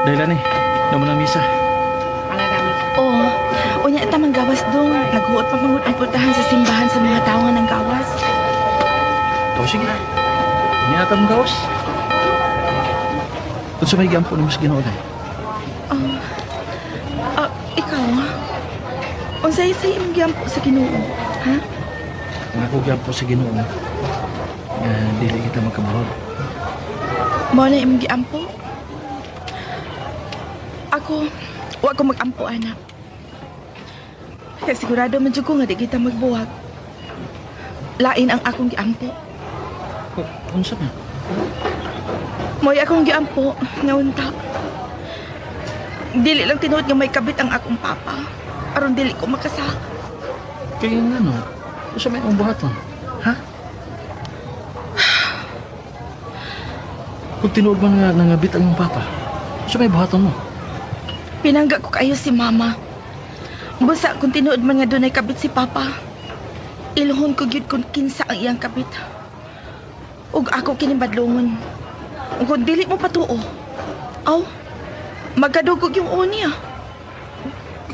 Dahil ni, naman ang misa. Oh, unya ta manggawas dong. Naghuot pa mangud ang pultahan sa simbahan sa mga tawo nga nanggawas. O sige. Hindi na tayong gawas. Kung sa may giampo ni mas Ginoo day. Ah, ikaw? Unsay say imong giampo sa Ginoo? Ha? Ang ako giampo sa Ginoo nga dili kita magkabuhag. Mao na imong giampo? Ako, wa ko magampo ana. Kay sigurado man jud ko nga di kita magbuwag. Lain ang akong giampo. Unsa man? Mo'y akong giampo nga unta. Dili lang tinuod nga may kabit ang akong papa. Aron dili ko makasa. Kaya nga no, unsa may imong buhaton? Ha? Kung tinuod man nga nangabit ang imong papa, unsa may buhaton mo? Pinangga ko kayo si mama. Busa kung tinuod man nga dunay kabit si papa. Ilhon ko gyud kung kinsa ang iyang kabit. Ug ako kini badlongon. Ug kung dili mo patuo, aw, magkadugog yung unya.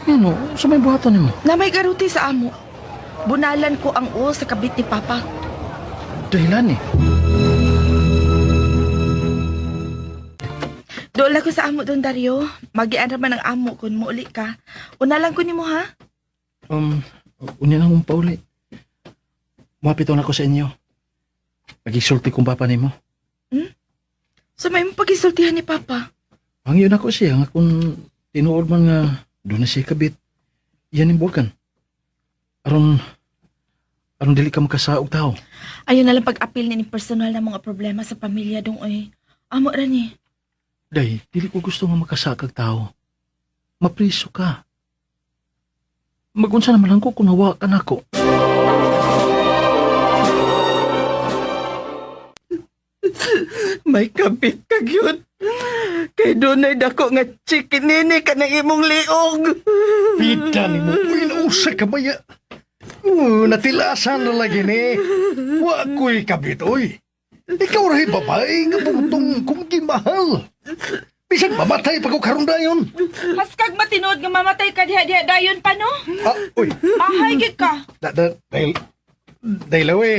Kaya no, unsa may buhaton nimo? Na may garuti sa amo. Bunalan ko ang uo sa kabit ni papa. Dahilan eh. Dool ako sa amo doon, Dario. Magian ra man ang amo kung muuli ka. Una lang ko nimo ha. Unya na akong pauli. Mapito na ako sa inyo. Pagisulti kong papa nimo. So may mo pagisultihan ni papa. Hangyo na ko siya nga kung tinuod man nga doon na siya kabit, yan yung buwagan. Aron, aron dili ka makasaog tao. Ayun na lang pag-apil ni personal na mga problema sa pamilya dong oy. Amo ra ni. Day, dili ko gusto nga makasakag tao. Mapriso ka. Magunsa naman lang ko kung hawa ka nako. May kabit ka gyud. Kay dunay dako nga chikinini ka ng imong liog. Pita ni mo, uy, nausa ka ba ya? Natilasan na lagi ni. Wa ko'y kabit, oy. Ikaw rin babae nga butong kung gimahal. Bisan mamatay pa ko karon dayon. Haskag matinuod nga mamatay ka diha diha dayon pa no? Ah, uy, Mahay gid ka. da, da, dahil, dahil awe.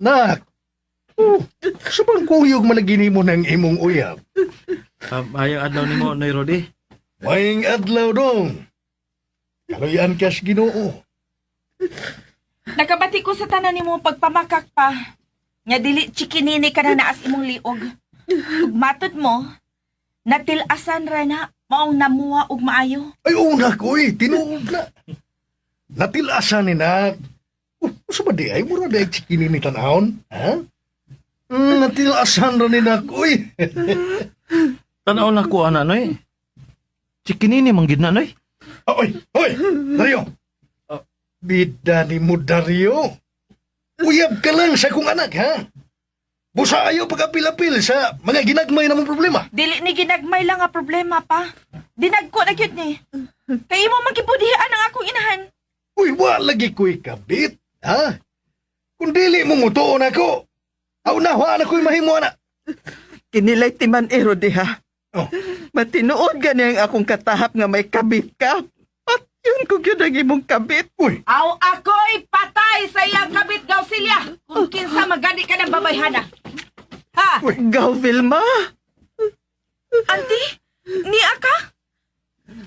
Nak, oh, sa bang kuyog managini mo ng imong uyab? Ayang adlaw nimo, Noy Rodi. Maing adlaw dong. Kaluyan kas Ginoo. Nakabati ko sa tanan nimo pagpamakak pa. Nga dili chikinini ka na naas imong liog. Ug matod mo, natilasan ra na maong namuha og maayo. Ay, una ko eh, tinuod na. Natilasan ni na. Sa ba di ay, mura di ay chikini ni tanahon? Ha? Natilasan ra ni nak, uy. Tanaw na ko, ana, Noy. Chikinini, manggid na, Noy. Ah, oy, oy, Dario. Bida ni mo, Dario. Uyab ka lang sa kong anak, ha? Busa ayaw pagkapil-apil sa mga ginagmay na mong problema. Dili ni ginagmay lang nga problema pa. Dinagko na gyud ni. Kay imo magipudihan ang akong inahan. Uy, wa lagi ko'y kabit, ha? Kung dili mo mutuon ako, aw na, wa na ko'y mahimo na. Kinilay timan ero diha. Oh. Matinuod gani ang akong katahap nga may kabit ka. Patyon ko gyud ang imong kabit. Uy, Aw ako'y patay sa iyang kabit Gausilya kung kinsa magani ka ng babayhana. Ha? Uy. Gaw Vilma. Auntie, niya ka?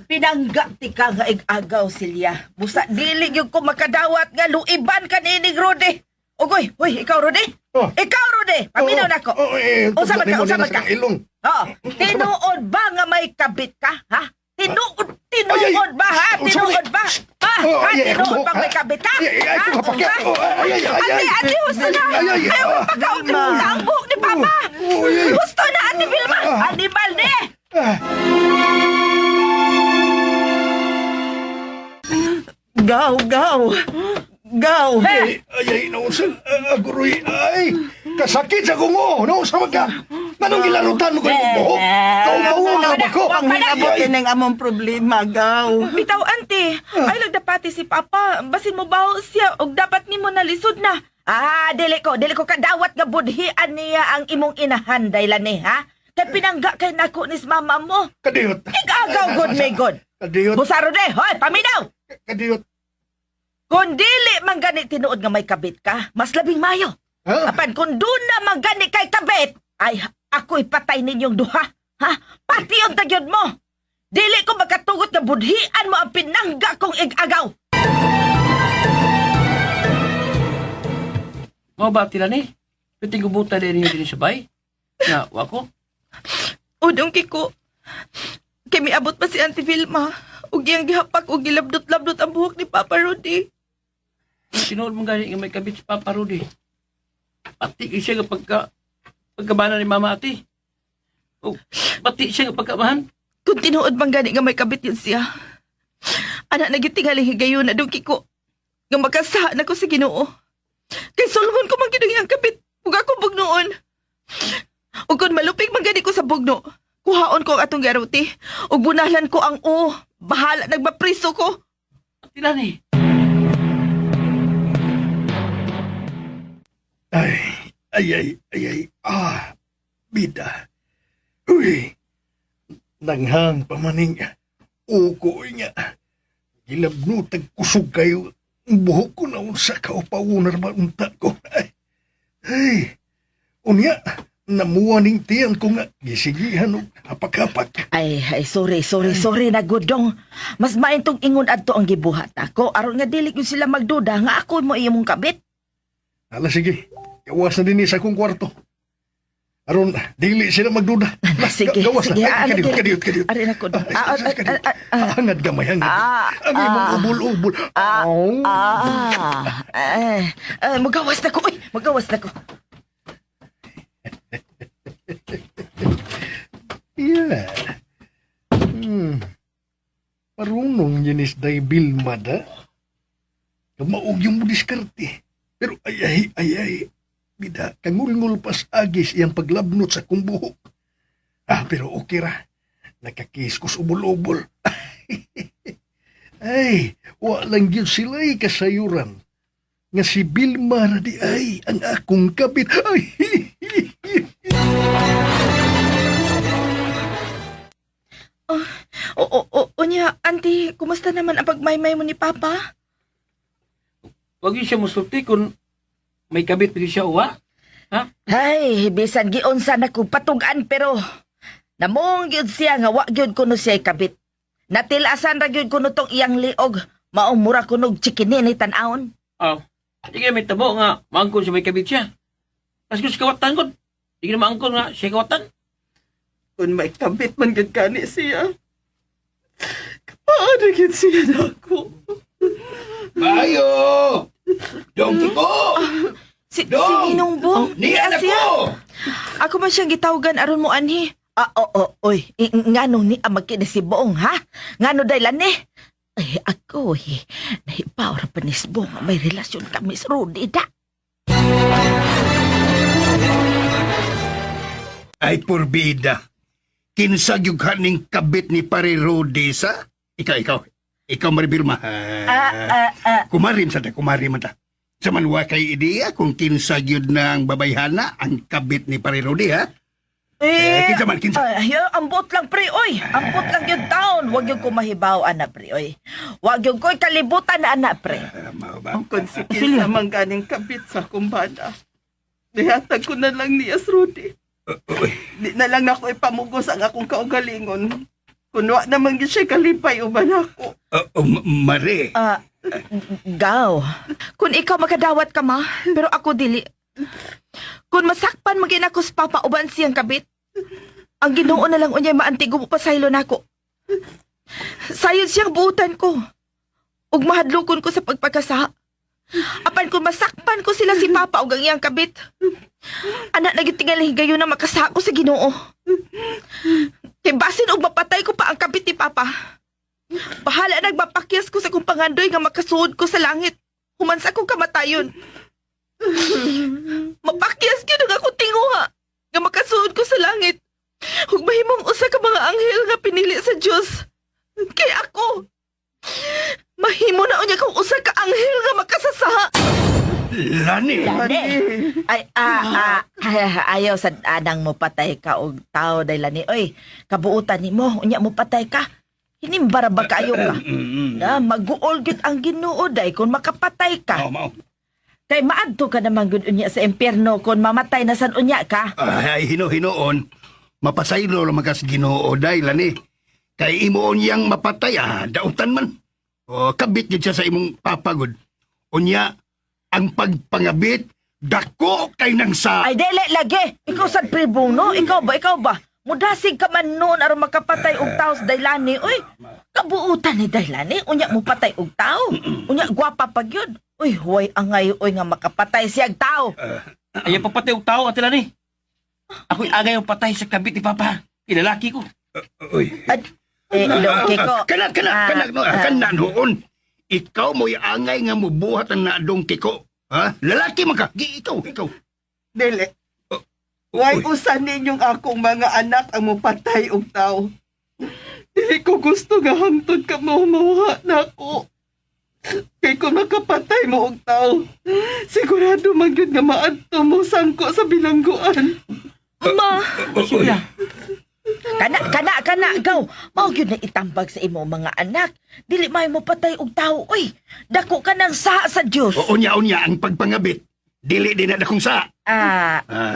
Pinangga ti ka nga ig-agaw, Silya. Busa dili gyud ko makadawat nga luiban ka niinig Rudy. Ugoy, huy, ikaw Rudy. Oh. Ikaw Rudy, paminaw na ko. Oh, eh, Unsa man ka, nimo unsa nila man sa ka? Ilong. Oo. Tinuod ba nga may kabit ka, ha? Tinuod, Ay, ay. tinuod ba, ha? Oh, sorry. Tinuod ba? Ha? Oh, Ha? ay, ay, Tinuod ako, ba may ha? kabit ka? Ay, ay, ay, Ha? ako kapakya. Ha? Oh, ay, ay, ay, Ate, ay. ate, husto na. Ay, ay, ay, Ayaw ah. pagkaog na ang buhok ni Papa. Oh, ay, ay. Husto na, Ate Vilma. Animal ni. Ah. Gaw, gaw. Gaw. Ay, ay, ay, nausan. Aguroy, ay. Kasakit sa kungo. Nausan man ka. Anong gilarutan mo ko yung buhok? Kaumawo na ba ko? Panghingabot kini ang among problema, gaw. Bitaw, ante. Ay, nagdapati si Papa. Basin mo baho siya og dapat nimo nalisod na. Ah, dili ko kadawat nga budhian niya ang imong inahan daylan ni, ha? Kay pinangga kay nako ni mama mo. Kadiyot. Igagaw god may god. Kadiyot. Busaro de, hoy, paminaw. Kadiyot. Kung dili man gani tinuod nga may kabit ka, mas labing mayo. Ha? Apan kung doon na man gani kay kabit, ay ako'y patay ninyong duha. Ha? Pati yung tagyod mo. Dili ko makatugot nga budhian mo ang pinangga kong igagaw. Mao ba tila ni? Piti gubuta din ninyo din sa bay? Nga, wako. Udong Kiko, kay miabot pa si Auntie Vilma. Ug iyang gihapak og gilabdot-labdot ang buhok ni Papa Rudy. Tinuod mong gani nga may kabit si Papa Rudy. Pati kay siya nga pagkabana ni Mama ati. O, pati siya nga pagkabahan. Kung tinuod man gani nga may kabit yun siya. Anak na gitingaling higayon na dong Kiko. Nga makasaha na ko sa Ginoo. Kay sulhon ko man gyud ang iyang kabit. Ug ako bugnoon. Ug kung malupig man gani ko sa bugno, kuhaon ko ang atong garuti. Ug bunalan ko ang o. Bahala nagmapriso ko. Tila ni. Ay, ay, ay, ay, ay, ah, bida. Uy, nanghang pamaning, uko nga. Gilabnutag kusog kayo, ang buhok ko na unsa ka upawunar ba unta ko. Ay, ay, unya, namuha ning tiyan ko nga, gisigihan og hapak-hapak. Ay, ay, sorry, sorry, sorry na gudong. Mas maintong ingon adto ang gibuhat ako. Aron nga dili gyud sila magduda nga ako mo imong kabit. Ala, sige, gawas na din sa akong kwarto. Aron, dili sila magduda. Lah, Sige, gawas sige. na. Ah, Ay, kadiyot, lagi. kadiyot, kadiyot. Ari na ko. Ah, Ah, ah, kadiyot. ah, ah, Hangad gamay, hangad. Ah, Ang imong ah. ubol-ubol. Ah, Aw. ah, eh, eh, magawas na ko. Uy, magawas na ko. Yeah. Marunong yun is day Vilma da. Kamaog yung diskarte. Pero ay ay ay ay. Bida, kangulngul pas agis iyang paglabnot sa kong buhok. Ah, pero okay ra. Nakakis ko sa ubol-ubol. Ay, walang yun sila'y kasayuran. Nga si Vilma ra di ay ang akong kabit. Ay, O, o, o, unya, auntie, kumusta naman ang pagmaymay mo ni Papa? Wag yun siya musulti kung may kabit pa siya uwa. Ay, bisan giunsa na ko patug-an pero namong gyud siya nga wa gyud kuno siya kabit. Natilasan ra gyud kuno tong iyang liog. Maong mura kunog chikinini tan-awon. Aw, di kaya may tabo nga maangkon siya may kabit siya. Mas kung sa kawatan ko, di kaya maangkon nga siya kawatan. Kung may kabit man gyud gani siya. Paano gyud siya nako? Mayo! Dong Kiko! Si, si Dong! Ninong Bong? Niya na siya. ko! Ako man siyang gitawgan aron mo anhi. Ah, oo, oy, ngano ni ang magkini si Boong, ha? Ngano daylan ni? Ay, ako, eh, nahibaw ra pa ni si Boong nga may relasyon kami sa Rudy, da. Ay, porbida. Kinsa gyud ka ning kabit ni Pare Rudy sa? Ikaw, ikaw. Ikaw, Maribirma. Ah, ah, ah. Kumarim sa ta, kumarim ta. Sa manwa kay ideya kung kinsa gyud na ang babayhana ang kabit ni Pare Rudy, ha? Eh, kinsa man, kinsa. Ay, ambot lang, pre, oy. Ambot lang yun taon. Huwag yung kumahibaw, ana, pre, oy. Huwag yung ko'y kalibutan, ana, pre. Ah, mao ba? Kung si kinsa man ganing kabit sa akong bana. Nihatag ko na lang niya sa Rudy. Uy, Di na lang nako ipamugos ang akong kaugalingon. Kun wa naman gyud siya kalipay uban ako. oh, oh, Mare. Ah, gaw. Kung ikaw makadawat ka ma, pero ako dili. Kung masakpan magin ako sa papa uban siyang kabit. Ang Ginoo na lang unyay maantigo mo pasaylo nako. Sayon siyang buutan ko. Ug mahadlokon ko sa pagpagkasa. Apan kung masakpan ko sila si papa ug ang iyang kabit. Anak na tingali higayon na makasa ko sa Ginoo. Kay basin og mapatay ko pa ang kabit ni papa. Bahala nagmapakyas ko sa kong pangandoy nga makasuod ko sa langit. Human sa akong kamatayon. Mapakyas gyud ang akong tinguha nga makasuod ko sa langit. Ug mahimong usa ka mga anghel nga pinili sa Dios. Kay ako mahimo na unya kong usa ka anghel nga makasasaha. Lani. Lani. Ay, ayaw sa anang mo patay ka og tao day Lani. Oy, kabuutan nimo, unya mo patay ka. Hinimbara ba kaayo ka? Na, maguol gyud ang Ginoo day kung makapatay ka. Mao, mao. Kay maadto ka naman gud unya sa impyerno kung mamatay na san unya ka. Ay, hino-hinoon. Mapasaylo lang magas Ginoo day Lani. Kay imoon yang mapatay, dautan man. O, kabit gyud siya sa imong papagod. Unya, ang pagpangabit, dako kay nang sa. Ay dili lagi. Ikaw sad pribong no? Ikaw ba? Ikaw ba? Mudasig ka man noon aron makapatay og tao sa Daylani. Uy, kabuutan ni Daylani. Unya mo patay og tao. Unya gwapa pa gyud. Uy, huway angay uy nga makapatay siyag tao. Ayaw papatay og tao, Ate Lani. Ako'y angay ang patay sa kabit ni Papa. Kilalaki ko. Uy. At, eh, ilong Kiko. Kana, kana, kana, no, kana noon. Ikaw mo'y angay nga mubuhat ang naadong Kiko. Ha? Lalaki man ka. Gi, ikaw, ikaw. Dili. Way usan ninyong akong mga anak ang mupatay og tao. Dili ko gusto nga hangtod ka mahumawa na ako. Kay kung makapatay mo og tao, sigurado man gyud nga maadto mo sangko sa bilangguan. Ma, Silya. Kana, kana, kana, gaw. Mao gyud na itambag sa imo mga anak. Dili may mo patay og tao. Uy, dako ka ng saha sa Dios. O, unya, unya, ang pagpangabit. Dili din na dakong sa.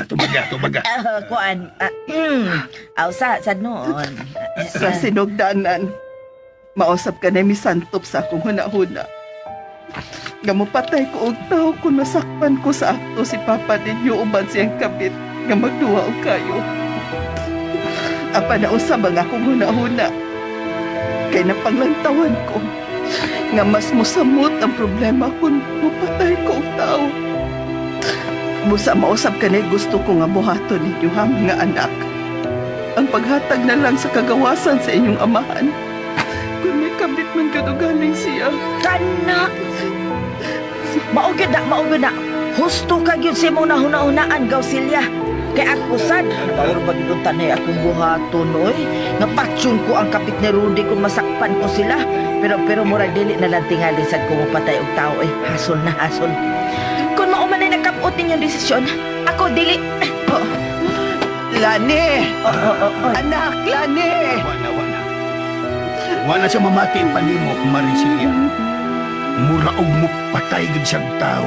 Tubaga, tubaga. Kuan. Aw, sa noon. Sa sinugdanan, mausap ka na misantop sa akong hunahuna. Nga mopatay ko og tao kung masakpan ko sa akto si Papa ninyo uban siyang kabit nga magduwa og kayo. Apa na usab ang akong hunahuna. Kay napanglantawan ko nga mas musamot ang problema kung mopatay ko og tao. Busa mausap ka na gusto ko nga buhaton ninyo ha mga anak. Ang paghatag na lang sa kagawasan sa inyong amahan. Kung may kabit man kadugaling siya. Kana. Mao gyud na, mao gyud na. Husto ka gyud sa imong nahuna-hunaan, gaw Silya. Kay ako sad, pero pag gyud tanay akong buhaton oy. Nga patyon ko ang kapit ni Rudy kung masakpan ko sila. Pero pero murag dili na lang tingali sad ko mopatay og tao oy. Hasol na hasol. Kung mao man ay nagkapot ninyong desisyon, ako dili. Oh. Lani! Oh. Anak, Lani! Wala, wala. Wala siya mamati pa nimo, Marisilia. Muraog mo patay gid siyang tao.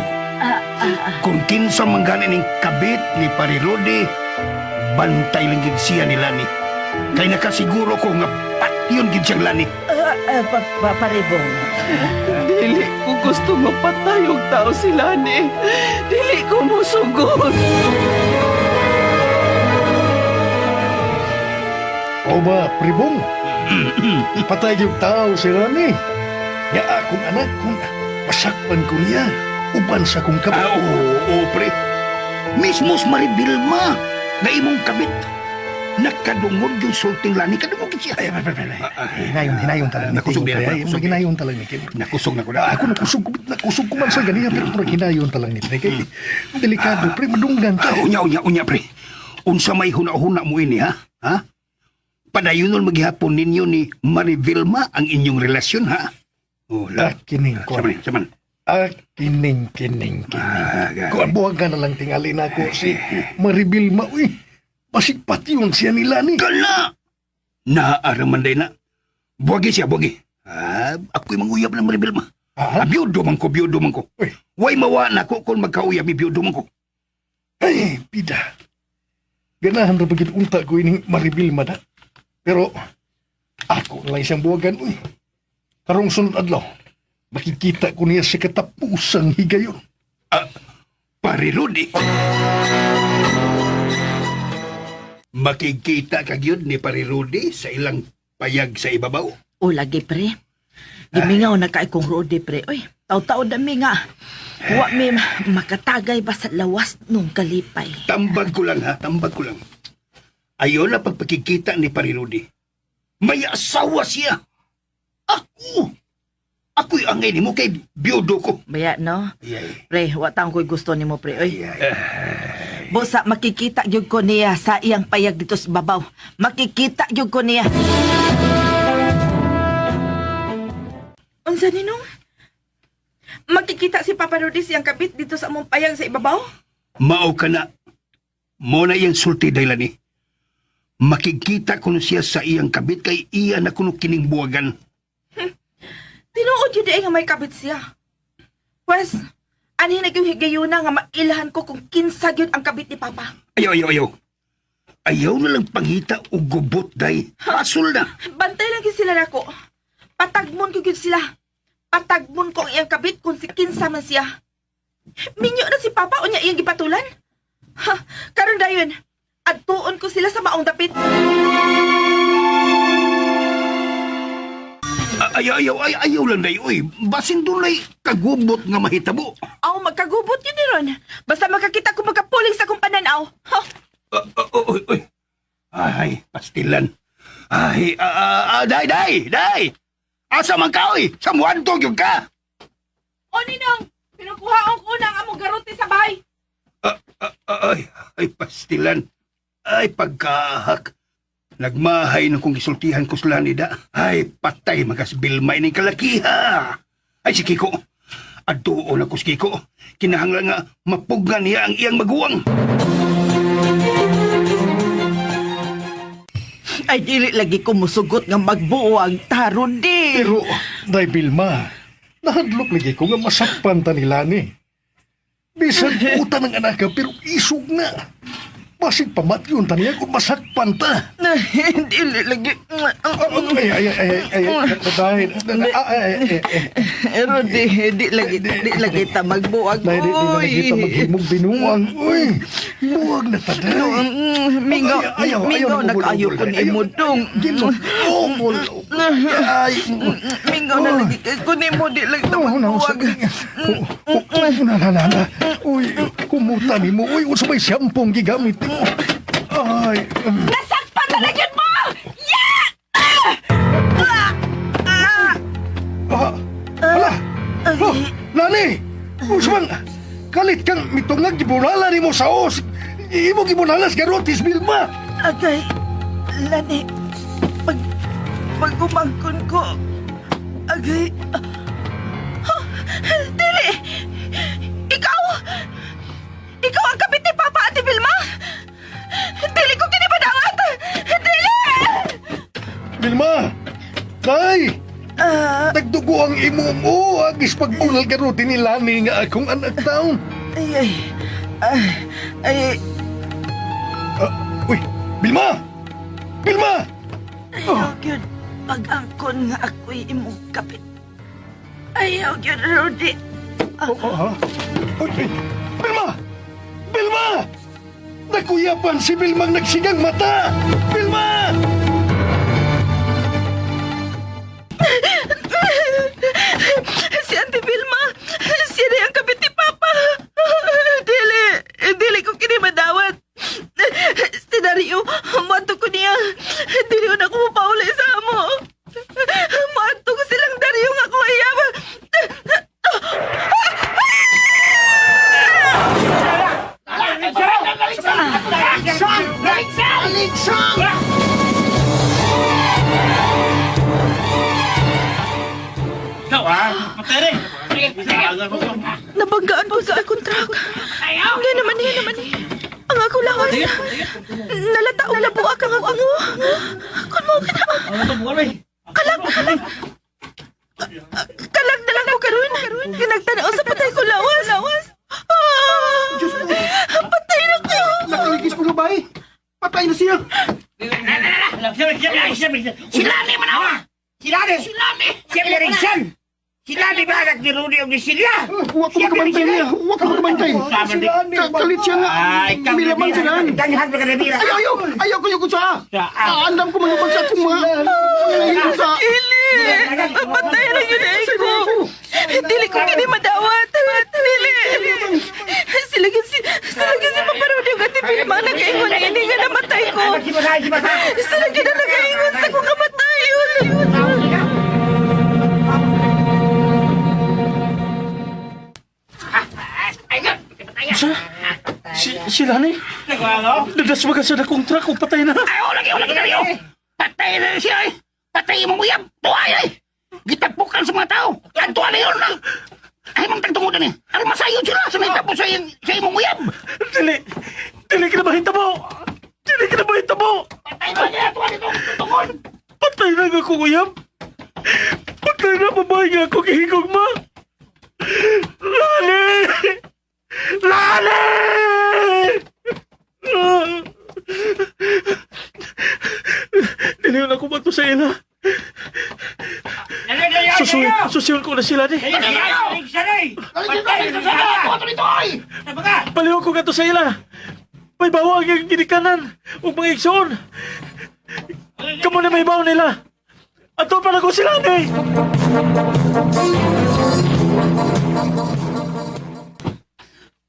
Kung kinsa man gani ning kabit ni Pare Rudy, bantay lang gid siya ni Lani. Kay nakasiguro ko nga patyon gid siyang Lani. Paribong. Dili ko gusto mapatay og tao si Lani. Dili ko musugot. O ba, pribong? Patay yung tao si Rani. Nga akong anak kung masakpan ko niya. Uban sa kong kabit. Oo, oo, pre. Mismo sa Maribilma na imong kabit. Nakadungod yung sulting Lani. Kadungod gid siya. Ay, ay, ay, ay, ay. Hinayon, hinayon talaga. ni Nakusog Tim, din ako, pre. Ay, nakusog din. Hinayon talaga ni Tim. Nakusog na ko na. Ako nakusog ko man sa ganiya, pero murag hinayon talaga ni Pre. Kay, delikado, pre, madunggan ka. Unya, unya, unya, pre. Unsa may huna-huna mo ini, ha? Ha? Padayonon maghihapon ninyo ni Marivilma ang inyong relasyon, ha? Oh, la. Ah, kining ko. Saman, saman. Ah, kining, kining, kining. Gani. Kuan, buwag ka na lang tingali na ako si Maribilma. Uy, basig pati yun siya nila ni. Kala! Naaraman day na. Buwagi siya, buwagi. Ako'y manguyab ng Marivilma. Ah, Biyudo man ko, biyudo man ko. Uy. Way mawa na ko kung magkauyab, biyudo man ko. Ay, pida. Ganahan ra pagid unta ko ining Maribilma na. Pero ako na lang siyang buwagan, uy. Karong sunod adlaw, makikita ko niya sa katapusang higayon. Pare Rudy. Makikita ka gyud ni Pare Rudy sa ilang payag sa ibabaw. O lagi pre. Gimingaw na kay kong Rudy pre. Uy, taw-taw dami nga. Wa mi makatagay ba sa lawas nung kalipay. Tambag ko lang ha, tambag ko lang. Ayon na pagpakikita ni Pare Rudy. May asawa siya. Ako! Ako'y angay nimo kay biyudo ko. Baya no? Ay, Pre, wa taong ko'y gusto nimo pre. Uy, ay, busa makikita gyud ko niya sa iyang payag dito sa babaw. Makikita gyud ko niya. Unsa ninong? Magkikita si Papa Rudy siyang kabit dito sa among payag sa ibabaw? Mao ka na. Mo na iyang sulti dahil ni. Makikita kuno siya sa iyang kabit kay iya na kuno kining buwagan. Tinuod yun di nga may kabit siya. Pwes, anhin na yung higayuna nga mailhan ko kung kinsa gyud ang kabit ni Papa. Ayaw, ayaw, ayaw. Ayaw na lang pangita o gubot, day. Asol na. Bantay lang gyud sila nako. Patagmon ko gyud sila. Patagmon ko ang iyang kabit kung si kinsa man siya. Minyo na si Papa unya iyang gipatulan. Ha, karon dayon, adtuon ko sila sa maong dapit. Ayaw, ayaw, ay, ayaw lang, day. Uy, basin dunay kagubot nga mahitabo. Aw, magkagubot yun ni ron. Basta makakita ko magkapuling sa akong pananaw. Ha, Uy, uy. Ay, pastilan. Ay, day, day, day. Asa man ka, oy? Sa muadto gyud ka. O ninong, pinukuha ko unang among garote sa bahay. Ay, ay, pastilan. Ay, pagkahak. Nagmahay na kong gisultihan ko sila nida. Ay, patay magasbilmay ning kalakiha. Ay, si Kiko. Adtuon ako si Kiko. Kinahanglan nga mapugnan niya ang iyang maguwang. Ay, dili lagi ko musugot nga magbuwag ta, Rudy. Pero, Day Vilma, nahadlok lagi ko nga masakpan ta nila ni. Bisan puta ng anak ka, pero isog na. Basig pamatyon ta niya kung masakpan ta. Dili lagi. Ay, ay, ay, ay, ay, ay, ay, ay, ay, ay, ay. Rudy, di lagi ta magbuwag. Dahil di na kita maghimog binuang. Uy, buwag na ta, day. Mingaw, Ayaw, ayaw, mingaw ayaw, na kaayo ko ni ayaw, mo dong. Ginoo, ay, Mingaw na lagi ko ni mo, di lagi ta Oh, na, magbuwag. na, na, na, na. Uy, kumuta ni mo. Uy, unsa may shampoo ang gigamit mo? Ay, Nasakpan talaga yun mo! Yeah! ah, hala. Oh, Lani, unsa man, kalit kang mitungag gibulala nimo sa os. Imo gibulalas garotis Vilma. Agay, Lani, pag umangkon ko, agay, Dili! Ikaw! Ikaw ang kabit ni Papa Ate Vilma! Dili ko kinipadangat! Dili! Vilma! Tay! Nagdugo ang imo mo. Agis pagbulal garote ni Lani nga akong anak taon. ay, ay, ay, ay, Ah, uy, Vilma! Vilma! ayaw gyud, pag-angkon nga ako'y imong kapit. Ayaw gyud, Rudy. Oh, oh, ha? Uy, uy, Vilma! Vilma! Nakuyapan si Vilmang nagsigang mata! Vilma! Si Ate Vilma! Siya na ang kabit ni Papa! Dili! Dili ko kinimadawat! Si Dario, muadto ko niya! Dili ko na ko mapauli sa amo! Muadto ko silang Dario nga ko ayaw! Ikaw ah, patay rin. Nabanggaan ko sa akong truck. Nga naman eh. Naman eh. Ang ako lawas. Nalataog na buak ang ako. Kung mo ka na. Kalag, kalag. Kalag na lang ko karon. Ginagtanaw sa patay ko lawas. Lawas. Ah, Diyos ko. Patay na ko. Nakaligis mo na ba eh? Patay na siya. Silani man awa! Silani! Silani! Siya Rizal! Silani ba anak ni Rudy o ni Silya? Huwag ko magkamantay niya. Huwag ko magkamantay. Kalit siya nga. Milaman sila. Danghan pa ka na bira. Ayaw, ayaw. Ayaw ko yung sa. Andam ko manubag sa akong mga. Mga sa. Ili. Patay na yun eh ko. Dili ko kini madawat. Dili. Sila gyud si sila gyud si Papa Rudy ug Ate Vilma ang nakaingon ini nga namatay ko. Sila gyud ang nakaingon sa akong kamatayon. Sa? Si, si Lani? Nadaswagan sa dakong truck o patay na. Ay, wala lagi, wala lagi, Patay na siya eh! Patay mo uyab! Tuwa ay! Gitapukan sa mga tao! Kantuan na yun lang! Ay, mong tagtungudan eh. Aron masayod sila sa nahitabo sa imong uyab. Dili! Dili ka na mahitabo! Dili ka na mahitabo! Patay na niya, tuwa nito, tungod. Patay na nga akong uyab! Patay na babae nga ako gihigog ma! Lali! Lali! Dili na ako bato sa ila. Susuyon, susuyon ko na sila ni. Patay na siya, tuwa nito, ay. Paliw ko gato sa ila. May bawa ang iyang ginikanan ug mga igsoon. Kamo na may bawa nila. Ato pa na ko sila ni.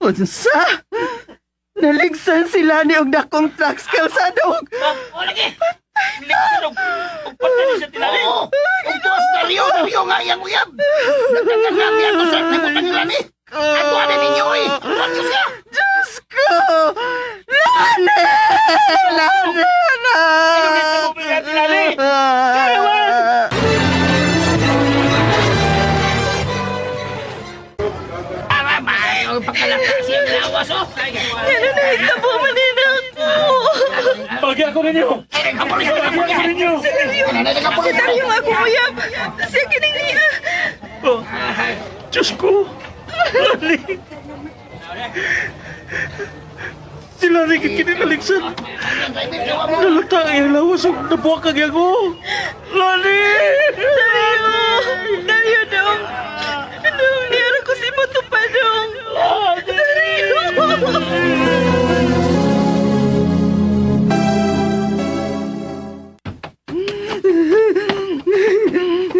Unsa? Naligsan sila ni og dakong truck sa kalsada og O lagi! Ligsan og patay na siya tilali. Oo, ug tuwas Dario, Dario nga iyang uyab. Nagkakangami ato sa nabutang nila ni. Ato na ninyo, ay. Tuwa niyo siya. Diyos ko! Lani! Lani, anak! Lani! Tama ba? Ay, pagkalaka siya ng lawas, oh. Ano na hitabo man nila ako? Bagi ako ninyo. Ay, nagkapulis, nagkapulis. Bagi ako ninyo. Si Dario nga akong uyab. Siya kining niya. Oh, Diyos ko. Lali. Sila rin kininaligsan. Nalata ang iyang lawas ug nabuwak ang iyang ulo. Lali! Dario! Dario dong! Dong, niyara ko si Moto pa dong! Dario!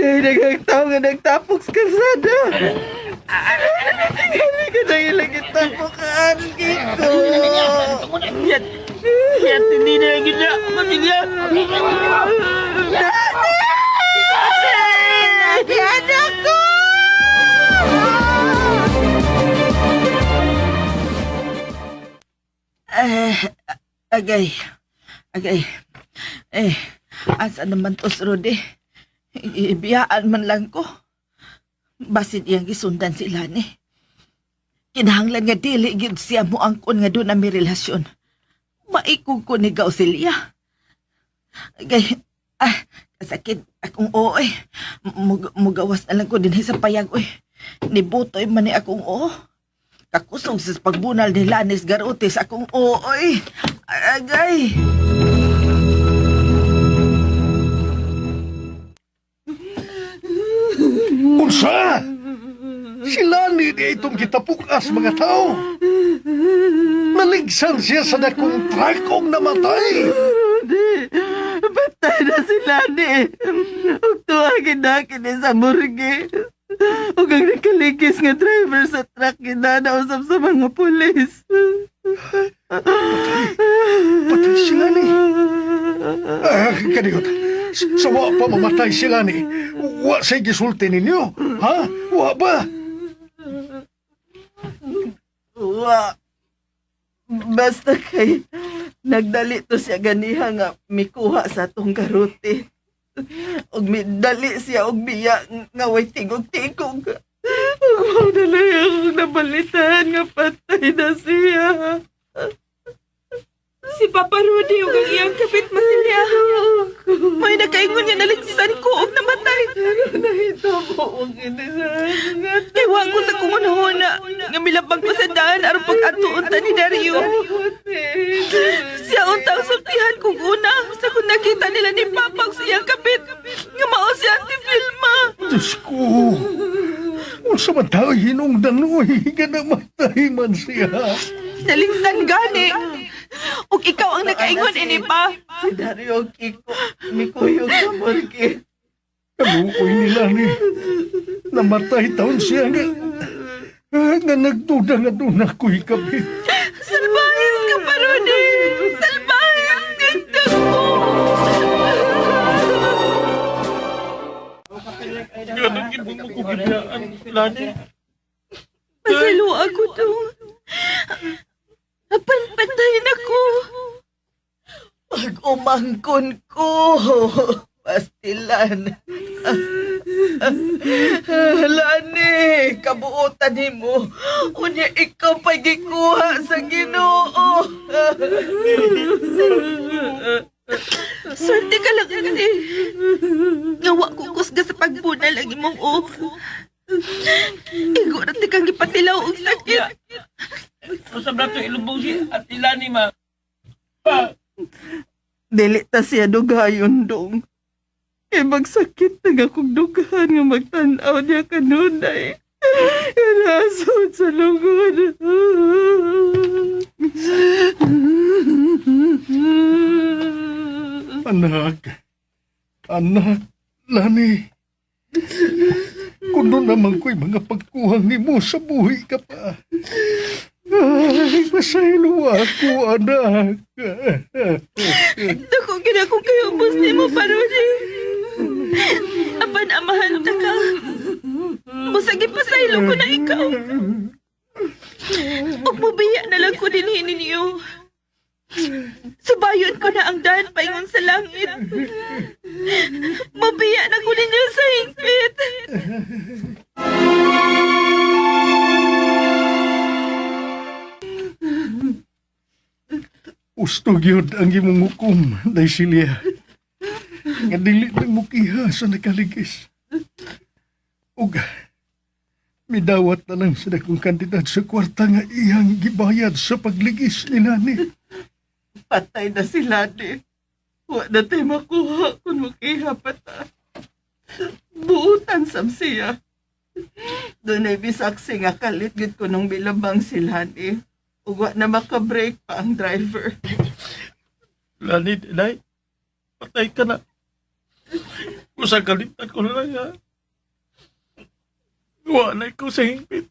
Ay, daghang tao nga nagtapok sa kalsada. Tingali ka na ilang itapok ang ko. Yan! Yan, hindi na lang yun na. Pamilya! Lani! Anak ko! Eh, agay. Agay. Eh, asa naman to, Rudy? Ibiyaan man lang ko. Basin iyang gisundan sila ni. Kinahanglan nga dili gyud siya mo angkon nga doon na may relasyon. Maikog ko ni Gausilia. Agay, ah, kasakit akong oo eh. Mugawas na lang ko din sa payag oy. Nibutoy man ni akong oo. Kakusog sa pagbunal ni Lanis Garotes akong ooy. Agay! Unsa? Sila ni di itong gitapukas mga tao. Naligsan siya sa dakong truck og namatay. Rudy, patay na si Lani. Ug tuwagin na kini sa morgue. Ug ang nakaligis nga driver sa truck ginanausap sa mga pulis. Patay sila ni. Ah, kadiyot. Sa wa pa mamatay sila ni. Wa say gisulti ninyo. Ha? Wa ba? Wa. Basta kay nagdali to siya ganiha nga mikuha sa atong karote. Ug midali siya og biya nga way tigog-tigog. Ug mao na lang akong nabalitaan nga patay na siya. Si Papa Rudy ug ang iyang kapit masilya. May nakaingon nga naligsan ko og namatay. Ano nahitabo ang ini sa Kay wa ko sa kungunhona nga milabang ko sa daan aron pag-atuon ta ni Dario. Siya unta ang sultihan kong una sa kung nakita nila ni Papa ug sa iyang kapit nga mao si Auntie Vilma. Diyos ko. Unsa man tayo hinungdan oy, nga namatay man siya. Nalingsan gani. Ug ikaw ang nakaingon ini pa. Si Dario Kiko, mikuyog sa morgue. Kaluoy nila ni. Namatay taon siya nga. Nga nagduda nga doon ako'y kapit. Salbahis ka pa, Rudy! Salbahis ka ko! Ganun gid mo ko gibiyaan, Lani. Pasalo ako to. Apan patayin ako. Pag umangkon ko, pastilan. Lani, kabuotan nimo. Unya ikaw pa gikuha sa Ginoo. Swerte ka lang, ate. Nga wa ko kusga sa pagbunal ang imong uok. Igo ra ti kang gipatilaw og sakit. Usab na to ilubong si Ate Lani, ma. Pa, Dili ta siya dugayon dong. Kay magsakit na nga kong dughan nga magtan-aw niya kanunay. Nasod sa lungod. Anak, anak, Lani. Kuno naman ko'y mga pagkuhang nimo sa buhi ka pa. Ay, masaylo ako, anak. Dako gid ako kayo ubos nimo parodi. Apan amahan ta ka. Busa gipasaylo ko na ikaw. Ug mobiya na lang ko dinhi ninyo. Subayon ko na ang daan paingon sa langit. Mobiya na ko ninyo sa hingpit. Ustog yun ang imong hukom, Daisilia. Nga dili lang mo kiha sa nakaligis. Ug midawat na lang sa dakong kantidad sa kwarta nga iyang gibayad sa pagligis ni Lani. Patay na si Lani. Wa na tayo makuha kung makiha pa ta. Buutan sab siya. Doon ay bisaksi nga kalit gid ko nung bilabang si Lani. Ug wa na makabreak pa ang driver. Lani, Day, patay ka na. Usang kalimtan ko na lang, ha. Wa na ikaw sa hingpit.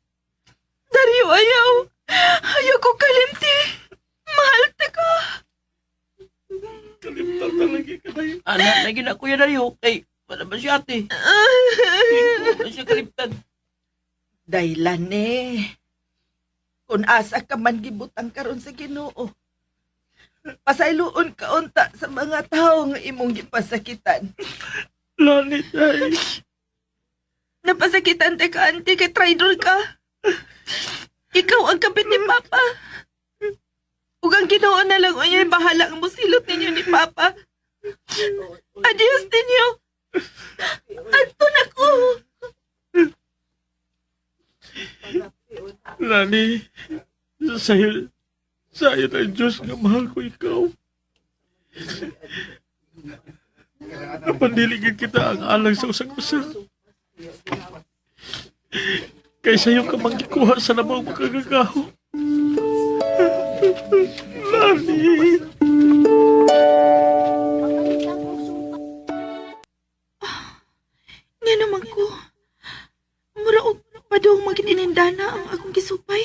Dario, ayaw. Ayaw ko kalimti. Mahal ta ka. Kalimtan talaga ka na yun. Anak, lagi na Kuya Dario. Kay, wala ba si ate? Wala siya kalimtan. Daylan eh. Kung asa ka man gibutang karon sa Ginoo. Pasayloon ka unta sa mga tawo nga imong gipasakitan. Lani, Day. Napasakitan te ka, ante, kay traidor ka. Ikaw ang kapit ni Papa. Ug ang Ginoo na lang unya'y bahala ang musilot ninyo ni Papa. Adios ninyo. Adto na ko. Lani, sa'yo, sa'yo ng Diyos nga mahal ko ikaw. Napandiligin kita ang alang sa usang usa. Kay sa'yo ka manggikuha sa lamang makagagaho. Lani! Nga naman ko. Mura og padong magininda na ang akong gisupay.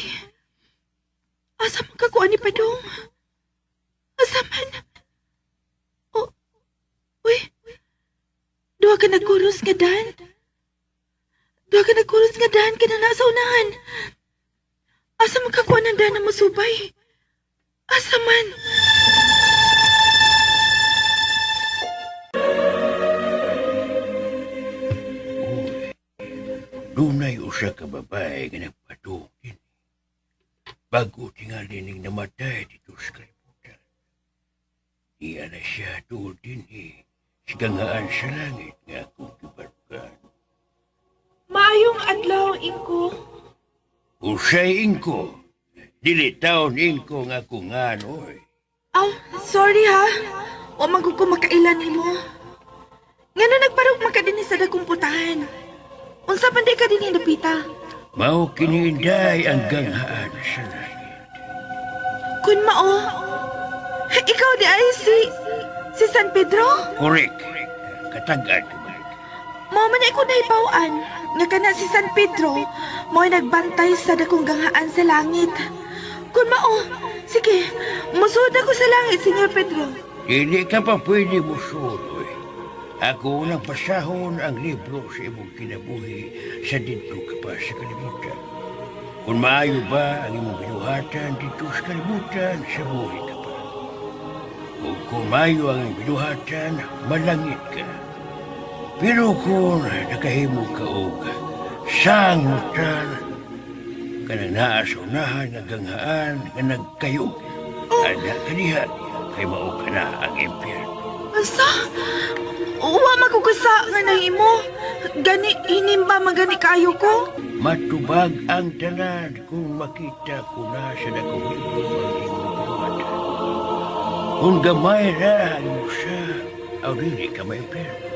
Asa man ka kuha ni padong? Asa man? Oh, uy. Duha ka nagkuros nga dan. Duha ka nagkuros nga dan ka na nasa unahan. Asa man ka kuha ng dan na masupay? Asa man? Dunay usa ka babae nga nagpadung din. Bago tingali ning namatay dito sa kalibutan. Iya na siya tuod din eh. Sa gangaan sa langit nga akong gibarugan. Maayong adlaw, Ingko. Usay ingko. Dili taon ingko nga akong ngan, oy. Ah, sorry ha. Wa man gud ko makailan nimo. Ngano nagparog man ka dinhi sa dakong putahan? Unsa man di ka dinhi napita? Mao kini inday ang ganghaan sa langit. Kun mao. Ikaw di ay si San Pedro? Correct. Katag-an ka ba? Mao man ay ko nahibaw-an nga kana si San Pedro mo'y nagbantay sa dakong ganghaan sa langit. Kun mao, sige, musuod ako sa langit, Senyor Pedro. Dili ka pa pwede musuroy. Ako unang pasahon ang libro sa imong kinabuhi sa didto ka pa sa kalibutan. Kung maayo ba ang imong binuhatan dito sa kalibutan, sa buhi ka pa. Ug kung maayo ang imong binuhatan, malangit ka. Pero kung nakahimo ka og sang mortal, kanang naa sa unahan nga ganghaan nga nagkayo, ana ka diha, kay mao ka na ang impyerno. Asa? Uwa makugasa nga nahimo. Gani, inimba magani kayo ko. Matubag ang tanan kung makita ko na sa dakong libro ang imong binuhatan. Kung gamay ra ang usa, aw dili ka maimpyerno.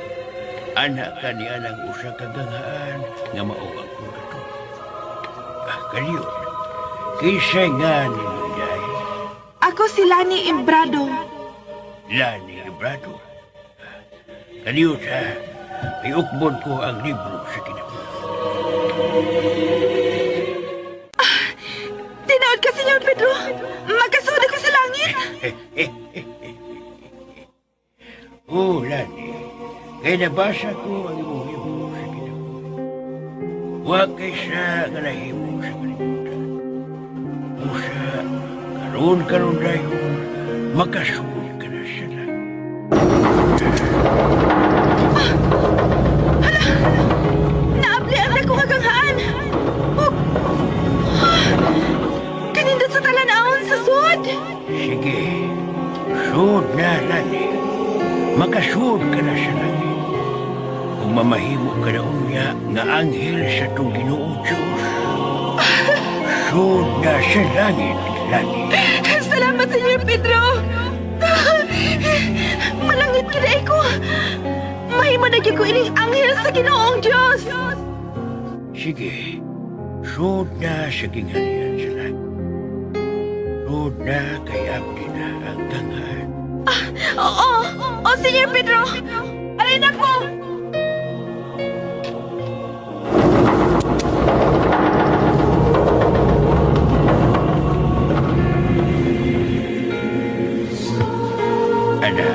Ana ka niya ng usa ka ganghaan nga mao ang purgatorio. Ah, kaniyo, kinsay nga ni Munday, Ako si Lani Imbrado. Lani Librado. Kaniyo sa, iukbon ko ang libro sa kinabuhi. Tinaod ka, Senyor Pedro. Magkasuod ako sa langit. Oh, Lani, kay nabasa ko ang imong libro sa kinabuhi. Wa kay siya nga nahimo sa kalibutan. Usa, karon-karon dayon, makasuod ka na sa langit. Naabli ang dako nga ganghaan. Ug kanindot sa talan-awon sa sud. Sige, suod na, Lani. Makasuod ka na sa langit. Kung mamahimo ka na unya nga anghel sa tong Ginoo Diyos. Suod na sa langit, Lani. Salamat, Senyor Pedro. Malangit ka na ko. Mahimo na gyud ko ining anghel sa Ginoong Dios. Sige, suod na sa gingharian sa langit. Suod na kay abdi na ang ganghaan. Oo, oh, Senyor Pedro. Alay na ko. Ana,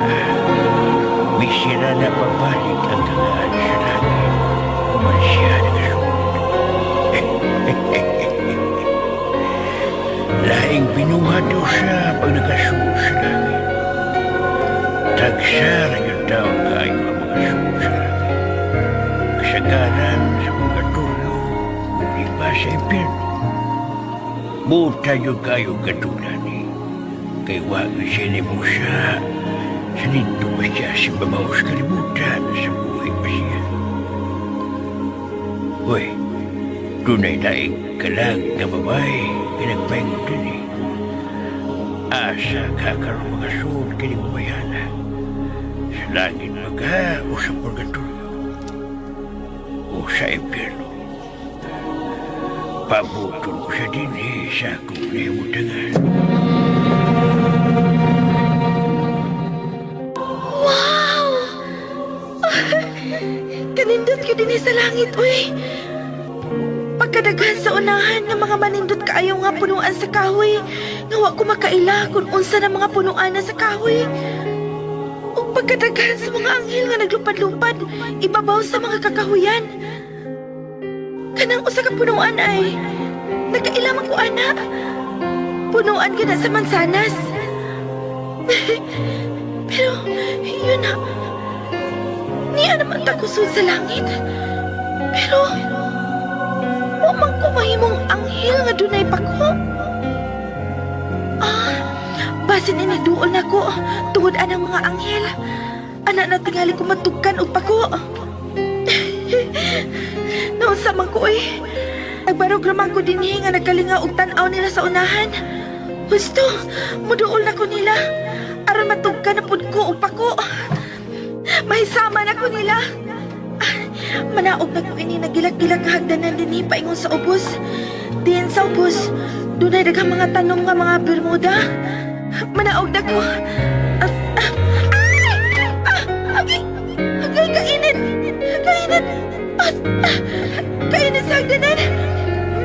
misira na pabalik ang ganghaan sa langit. Human siya nagasuod. Laing binuhat daw siya pag nagasuod sa langit. Tagsa ra gyud daw kaayo ang mga suod sa langit. Kasagaran sa purgatorio, di ba sa impyerno? Buta gyud kaayo katulad ni. Kay wa gyud siya ni Musa. Sa dito pa siya si Mamaw sa kalibutan sa buhay pa siya. Uy, dunay daig kalag nga babae pinagpaingon din eh. Asa ka karon makasuod kini babayana. Sa langit ba ka o sa purgatorio? O sa impyerno? Pabuton ko siya din eh sa akong nahimutangan. Wow! Kanindot ko din sa langit, uy. Pagkadaghan sa unahan ng mga manindot kaayo nga punuan sa kahoy. Nga wa ko makaila kung unsa na mga punuan na sa kahoy. Ug pagkadaghan sa mga anghel nga naglupad-lupad, ibabaw sa mga kakahuyan. Kanang usa ka punuan ay nakaila man ko ana. Punuan ka na sa mansanas. Pero yun na. Niya naman takusod sa langit. Pero, wa man ko mahimong anghel nga dunay pako. Ah, basin iniduol na ko tungod anang mga anghel. Ana na tingali ko matugkan og pako. Naunsa man ko eh. Nagbarog raman ko dinhi nga nagkalinga og tan-aw nila sa unahan. Husto, muduol na ko nila. Aron matugkan na pud ko og pako. Mahisama na ko nila. Ah, manaog na ko ini nagilak-gilak nga hagdanan dinhi paingon sa ubos. Diin sa ubos, dunay daghang mga tanom nga mga bermuda. Manaog na ko. Ah, ah, ay! Ah, agay! Agay, kainit! Kainit! Ah, ah, kainit sa hagdanan!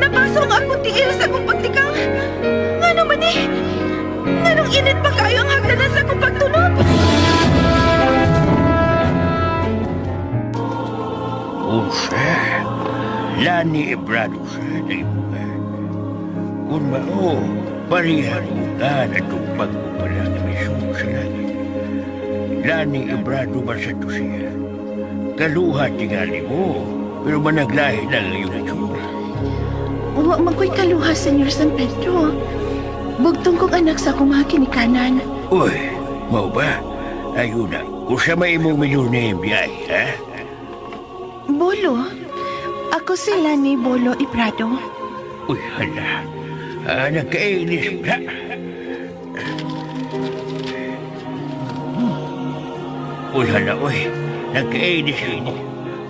Nabaso ang akong tiil sa akong pagtikang. Ngano man eh? Nganong init pa kayo ang hagdanan sa akong pagtulog? Unsa? Lani Ebrado sa naibugan. Kung mao, parehang ugan at tupag ko pala nga may suod sa langit. Lani Ebrado ba sa to siya? Nagkaluha tingali mo. Pero managlahi lang ang iyong itsura. Wa man ko'y kaluha, Senyor San Pedro. Bugtong kong anak sa akong mga kinikanan. Uy, mau ba? Ayun na. Kung may imong middle name, di ay, ha? Bolo? Ako si Lani Bolo Iprado. Uy, hala. Ah, nagka-English ba? Uy, hala, uy. Nagka-English mo.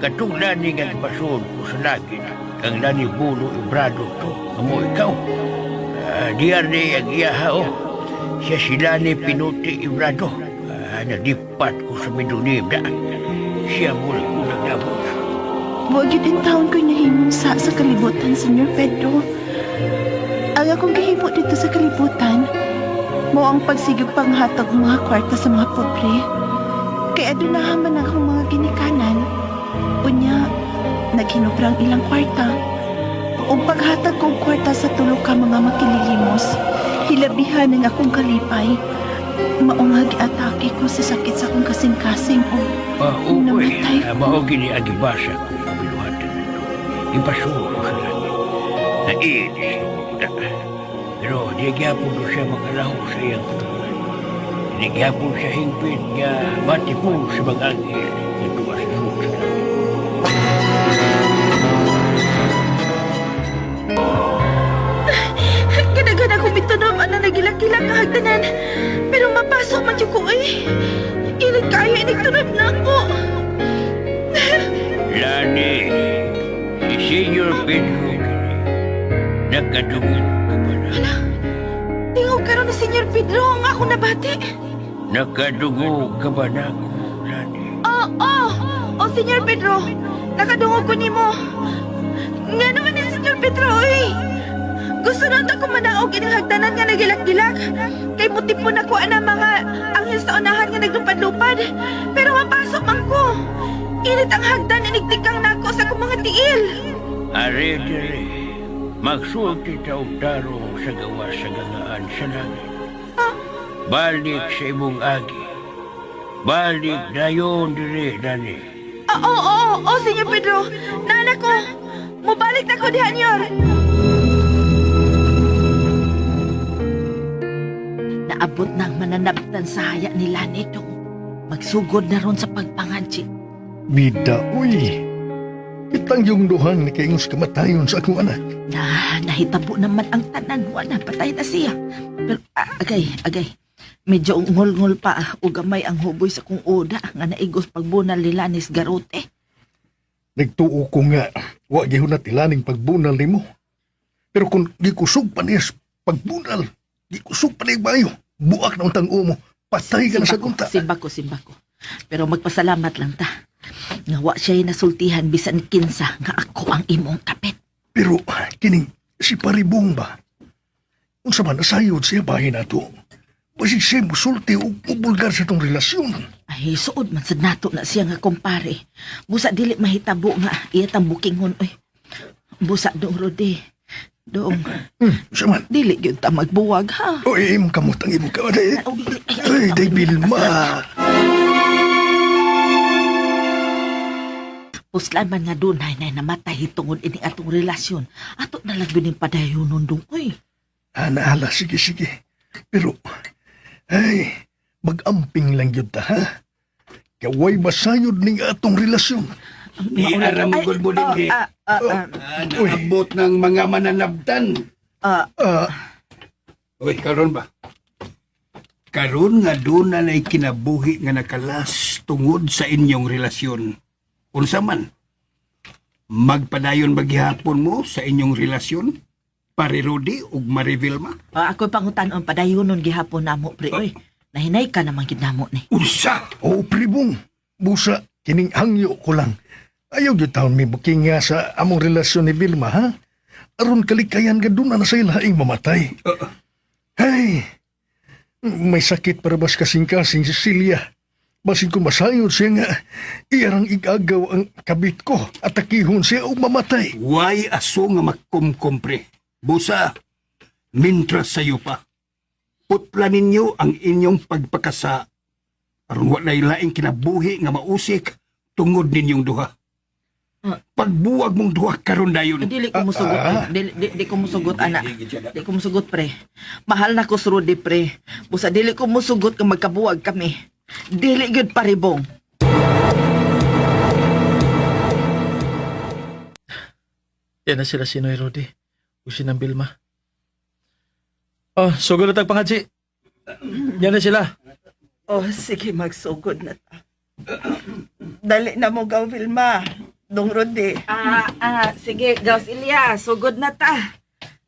Katong lani nga bason ko sa langit. Kang lani bulo ibrado to. Amo ikaw. Ah, diyan ni ang iyaha, oh. Siya sila ni Pinuti Ibrado. Ah, nalipat ko sa middle name na. Siya muna unang nabot. Wa gyud in taon ko'y nahimong sa kalibutan, Senyor Pedro. Ang akong gihimo dito sa kalibutan, mao ang pagsigig panghatag og mga kwarta sa mga pobre. Kay aduna man akong mga ginikanan. Unya, naghinubrang ilang kwarta. Ug paghatag ko og kwarta sa tulo ka mga makililimos, hilabihan ang akong kalipay. Mao nga giatake ko sa sakit sa akong kasing-kasing og Ah, uy, namatay ko. mao gini ang gibasa ko kabiluhatan nito. Ipasuo ko sa langit. Nainis ko na. Pero di gyapon ko siya makalaho sa iyang katulad. Di gyapon siya hingpit nga matipon sa mga anghel nga tuwa sa suot sa langit. Kadaghan akong bitunom ana nagilak-gilak kahagdanan. Pero mapasok man jud ko eh. Init kayo inig tunob na ako. Lani, si Senyor Pedro kini. Nakadungin ka ba na? Tingog karon ni Senyor Pedro ang ako nabati. Nakadungog ka ba na ako, Lani? Oh, oh! Oh, Senyor Pedro, nakadungog ko nimo. Nga naman ni Senyor Pedro, oy. Gusto na ako manaog ining hagdanan nga nagilak-gilak. Kay mutipon ako ana mga anghel sa unahan nga naglupad-lupad. Pero mapasok man ko. Init ang hagdan, inigtikang nako sa akong mga tiil. Are dire, magsulti ta og tarong sa gawas sa gangaan sa langit. Balik sa imong agi. Balik dayon dire, Lani. Oo, oo, oo, oh, Senyor Pedro. Nana ko. Mubalik na ko diha, Nyor. Naabot na ang mananabtan sa haya nila nito. Magsugod na ron sa pagpanganchi. Bida, uy. Kitang yung duhang ni kaingos kamatayon sa akong anak. Na, nahitabo naman ang tanan. Wala, patay na siya. Pero, agay, agay. Medyo ngol-ngol pa o gamay ang huboy sa kong oda nga naigos pagbunal nila ni Garote. Nagtuo ko nga, wa gihon na tilaning pagbunal nimo. Pero kung gikusog pa niya sa pagbunal, gikusog pa niya bayo, buak na untang umo, patay ka na sa gunta. Simba ko, simba ko. Pero magpasalamat lang ta. Nga wa siya'y nasultihan bisan kinsa nga ako ang imong kapit. Pero kining si Paribong ba? Unsa man nasayod siya bahin nato. Basig siya musulti o bulgar sa tong relasyon. Ay, suod man sad nato na siya nga kumpare. Busa dili mahitabo nga iya tang bukingon oy. Busa dong Rode. Dong, Unsa man? dili gyud ta magbuwag ha. Oy, imong kamot ang imong kamot. Ay, Ay, ay, day Bilma. Puslan man nga dunay na namatay tungod ini atong relasyon. Ato na lang gyud ning padayonon dong oy. Ana, ala, sige, sige. Pero, ay, mag-amping lang yun ta, ha? Kaway masayod ning atong relasyon. Iara mo gud mo din, eh. Naabot ng mga mananabtan. Ah, Uy, karon ba? Karon nga doon na na'y kinabuhi nga nakalas tungod sa inyong relasyon. Unsa man? Magpadayon maghihapon mo sa inyong relasyon? Pare Rudy ug Marivilma? Ako'y pangutanon padayonon gihapon namo pre oy. Nahinay ka naman gid namo ni. Unsa? o pribong, busa, kining hangyo ko lang. Ayaw gyud taon mi buking nga sa among relasyon ni Vilma, ha? Aron kalikayan ka doon na sa ilaing mamatay. Ay, may sakit para bas kasing-kasing si Celia. Basin ko masayod siya nga, iyarang igagaw ang kabit ko at takihon siya o mamatay. Way aso nga magkumkumpre. Busa, mintras sayo pa. Putla ninyo ang inyong pagpakasa. Aron walay laing kinabuhi nga mausik. Tungod ninyong duha. Pagbuwag mong duha karon dayon. Dili ko musugot. Dili, di, di ko musugot, ana. Di ko musugot, pre. Mahal na ko si Rudy, pre. Busa dili ko musugot kung magkabuwag kami. Dili gyud paribong. Yan na sila si Noy Rudy. O si Nang Vilma. Oh, sugod na tag pangadsi. Yan na sila. Oh, sige, magsugod na ta. Dali na mo gaw, Vilma. Dong Rodi. Sige, Gaus Ilya, sugod na ta.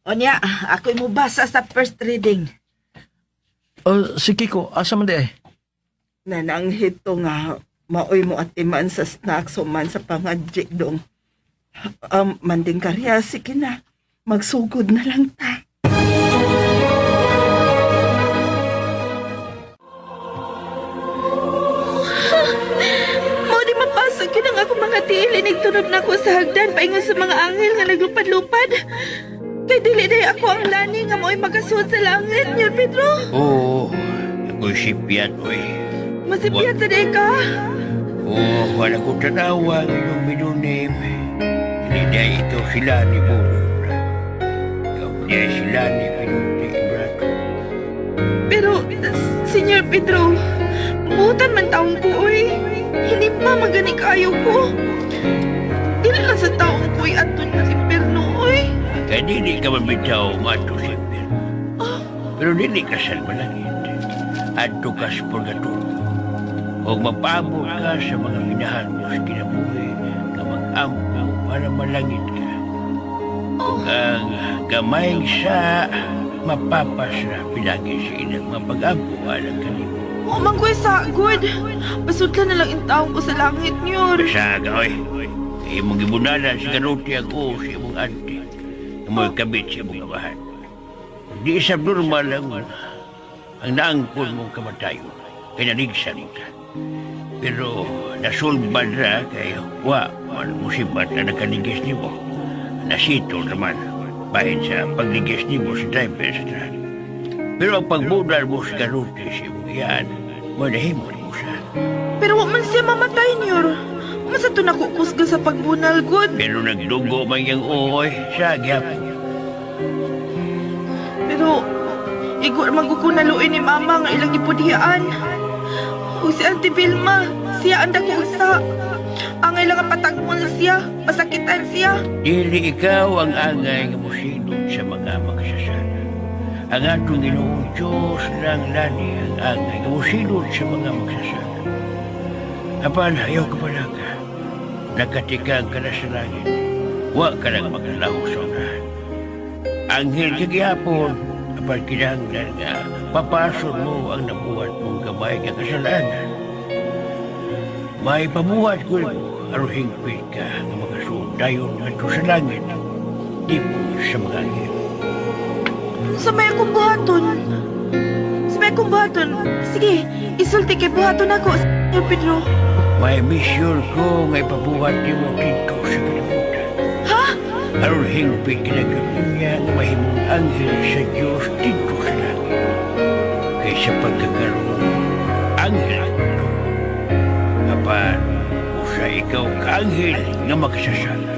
Onya, ako'y mubasa sa first reading. Oh, si Kiko, asa man di ay? Nananghit to nga maoy mo atiman sa snacks o man sa pangadjik dong. Manding karya, sige na. Magsugod na lang ta. Mao di mapasok yun ang akong mga tiil inigtunob na ko sa hagdan paingon sa mga anghel nga naglupad-lupad. Kay dili day ako ang lani nga mo'y makasuod sa langit, Nyor Pedro. Oo, ako'y sipyat, oy. Masipyat sa day ka. Oo, wala ko tanawa ng inyong middle name. Hindi dahil ikaw sila ni Bolo, Brato. Ikaw dahil sila ni Pinunti, Brato. Pero, Senyor Pedro, butan man taong ko, oy. Hindi pa magani kayo ko. Dili lang sa taong ko'y aton na si Perno, oy. Kaya dili ka man bitaw mato sa impyerno. Pero dili ka sa malangit. Adto ka sa purgatorio. O mapaabot ka sa mga minahal mo sa kinabuhi nga mag-ampo para malangit ka. Ug ang gamayng sa mapapasra pinagi sa ilang mga pag-ampo alang kanimo. Wa man ko'y sagod. Pasudla na lang yung taong ko sa langit, Nyor. Saga, oy. Kay imong gibunalan si Karuti ang oo sa imong auntie. Nga mo'y kabit sa imong amahan. Di isab normal ang naangkon mong kamatayon. Kay naligsan ka. Pero nasulbad ra kay wa man musibat na nakaligis nimo. Nasito naman bahin sa pagligis nimo sa driver sa truck. Pero ang pagbudal mo sa Karuti sa imong iyaan, mo nahimo nimo siya. Pero wa man siya mamatay, Nyor. Masa to nakukusga sa pagbunal, good. Pero nagdugo man yung ooy sa gyapon. Pero, igo man ko naluin ni Mama nga ilang gipudhian. O si Auntie Vilma, siya ang dako usa. Ang ilang patagmon siya, masakitan siya. Dili ikaw ang angay nga mosilot sa mga makasasala. Ang atong Ginoong Diyos lang lani ang angay nga mosilot sa mga makasasala. Apan, ayaw ka pala ka. Nakatikang ka na sa langit. Wa ka lang maglalaho sa unahan. Anghel ka gihapon, apan kinahanglan nga papason mo ang nabuhat mong gamay nga kasalanan. May pabuhat ko nimo aron hingpit ka nga makasuod dayon ngadto sa langit di po sa mga anghel. Sa may akong buhaton. Sa may akong buhaton. Sige, isulti kay buhaton ako, Sir Pedro. May misyon ko nga ipabuhat nimo didto sa kalibutan. Ha? Aron hingpit ka na gyud niya nga mahimong anghel sa Dios didto sa langit. Kay sa pagkakaroon, anghel ko. Apan, usa ikaw ka anghel nga makasasala.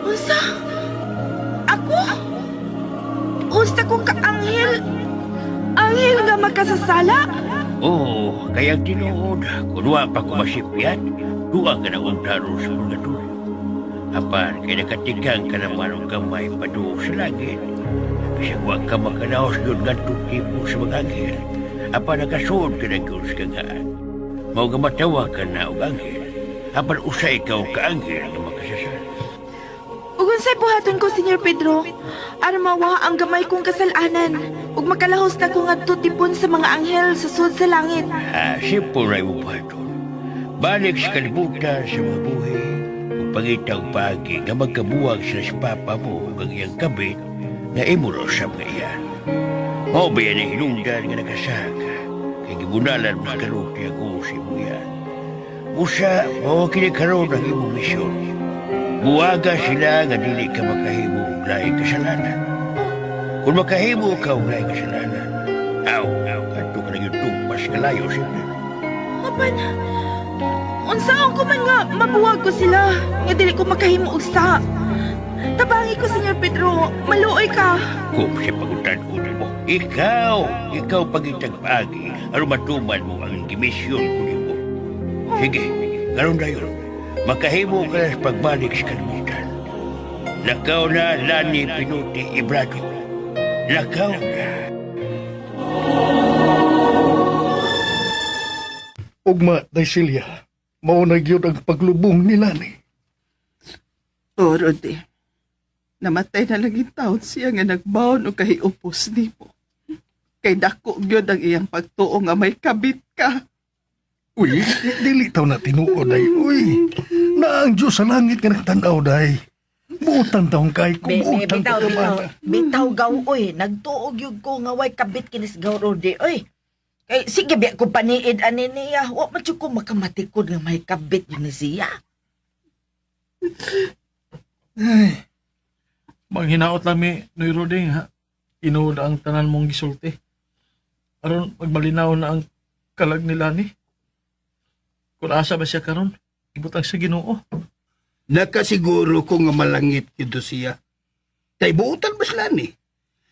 Unsa? Ako? Usta kong kaanghel? Anghel nga makasasala? Oo, kaya ang tinuod, kung wa pa ko masipyat, tuwa ka na untaro sa purgatorio. Apan, kay nakatikang ka naman og gamay paduo sa langit. Bisag wa ka makanaos yun ngadto tipo sa mga anghel. Apan nakasuod ka na gyud sa kagaan. Mao nga matawag ka na og anghel. Apan usa ikaw ka anghel nga makasasala. Ug unsay buhaton ko, Senyor Pedro? Aron mawa ang gamay kong kasalanan ug makalahos na ko ngadto tipon sa mga anghel sa sud sa langit. Ah, simple ra imong buhaton. Balik sa kalibutan sa mga buhi, ug pangita og paagi nga magkabuwag sila sa papa mo ug ang iyang kabit nga imo raw sa mga iyan. Mao ba yan ang hinungdan nga nakasaga kay gibunalan mo sa karuti ang uos sa imong iyan. Usa, mao kini karon ang imong misyon. Buwaga sila nga dili ka makahimo og laing kasalanan. Kung makahimo ka og laing kasalanan, aw, aw, kadto ka na yung tugpas kalayo sila. Apan, Unsaon ko man nga mabuwag ko sila nga dili ko makahimo og sa. Tabangi ko, Senyor Pedro. Maluoy ka. Kung siya pagutan-unan mo, ikaw pagitagpagi, aron matuman mo ang gimisyon ko nimo. Sige, karon dayon, makahimo ka na sa pagbalik sa kalibutan. Lakaw na, Lani Pinuti Ibrado. Lakaw na. Ugma, Day Silya, mao na gyud ang paglubong ni Lani. O, Rodi. Namatay na lang yung taon siya nga nagbaon o kahiupos nimo. Kay dako gyud ang iyang pagtuo nga may kabit ka. Uy, dili taw na tinuod ay. Uy, na ang Diyos sa langit nga nagtanaw day. Buutan taong kay, Be, be, kumuutan bitaw, ka bitaw. bata. Bitaw gaw, oy. Nagtuog yun ko nga way kabit kinis gaw Rodi, oy. Kay, sige biya ko paniid ani niya. Wa man jud ko makamatikod nga may kabit yun ni siya. Manghinaot lang mi, Noy Roding, ha? Tinuod ang tanan mong gisulti. Aron magmalinaw na ang kalag ni Lani. Kung asa ba siya karon, ibutang sa Ginoo. Nakasiguro ko nga malangit kito siya. Kay buutan ba sila ni?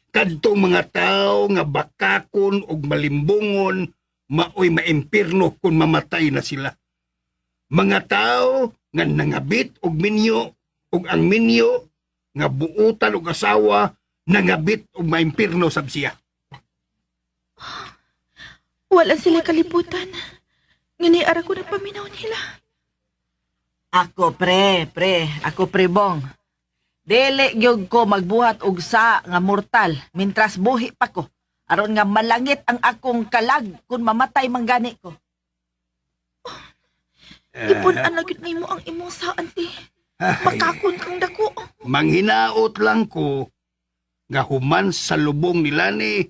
Kadtong mga tao nga bakakon og malimbungon, maoy maimpirno kung mamatay na sila. Mga tao nga nangabit og minyo og ang minyo nga buutan og asawa nangabit og maimpirno sab siya. Wala sila kalibutan. Ngani ara ko nagpaminaw nila. Ako pre, pre, ako pre bong. Dili gyud ko magbuhat og sa nga mortal mintras buhi pa ko. Aron nga malangit ang akong kalag kung mamatay man gani ko. Ipun-an na gyud nimo ang imong sa, ante. Makakon kang dako. Manghinaot lang ko nga human sa lubong nila ni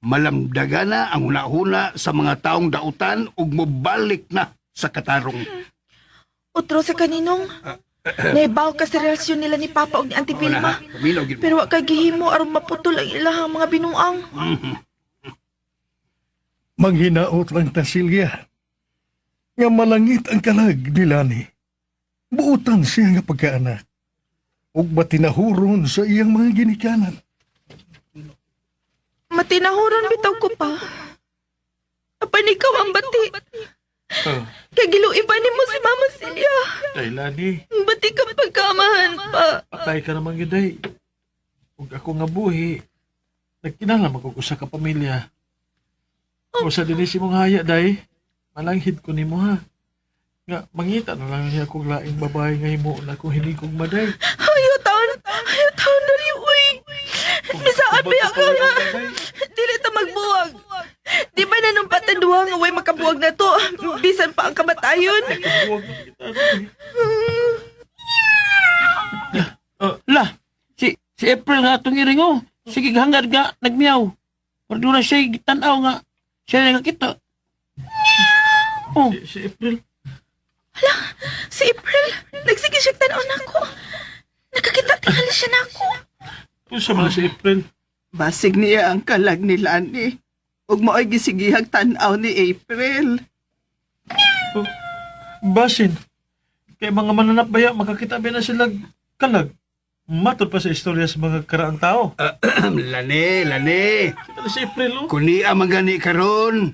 malamdaga na ang hunahuna sa mga taong dautan ug mobalik na sa katarong. Otro sa kaninong. Naibaw ka sa relasyon nila ni Papa ug ni Auntie Vilma. Paminaw gyud mo. Pero wa kay gihimo aron maputol ang ilahang mga binuang. Manghinaot lang ta Silya. Nga malangit ang kalag ni Lani. Buutan siya nga pagkaanak. Ug matinahuron sa iyang mga ginikanan. Matinahuron bitaw ko pa. Apan ikaw ang bati. Kay giluin pa nimo si Mama Celia. Day Lani, Bati ka pagkamahan pa. patay ka naman gyud day. Ug ako nga buhi, nagkinahanglan man kog usa ka pamilya. O sa dinhi si mong haya day, malanghid ko nimo ha. Nga mangita na lang niya kog laing babae nga himo na akong hiligog maday. Ayaw taon. Ayaw taon dali uy. Bisaan ba ka nga? Dili ta magbuwag. Di ba na nung patanduha nga way makabuwag na to? Bisan pa ang kamatayon. Buwag na kita. Day. La, si April nga atong iring oh. Sige hangad nga nagmiyaw. Pero doon na siya gitanaw nga siya nga kita. Oh, Si April. Si April, nagsige siya tanaw na ako. Nakakita tingali siya na ako. Unsa man si April? Basig niya ang kalag ni Lani. Ug mao'y gisigihag tan-aw ni April. Basin. Kay mga mananap baya, makakita ba na sila kalag? Matod pa sa istorya sa mga karaang tao. Lani, lani. Kita na si April, oh. Kuni ang gani karon.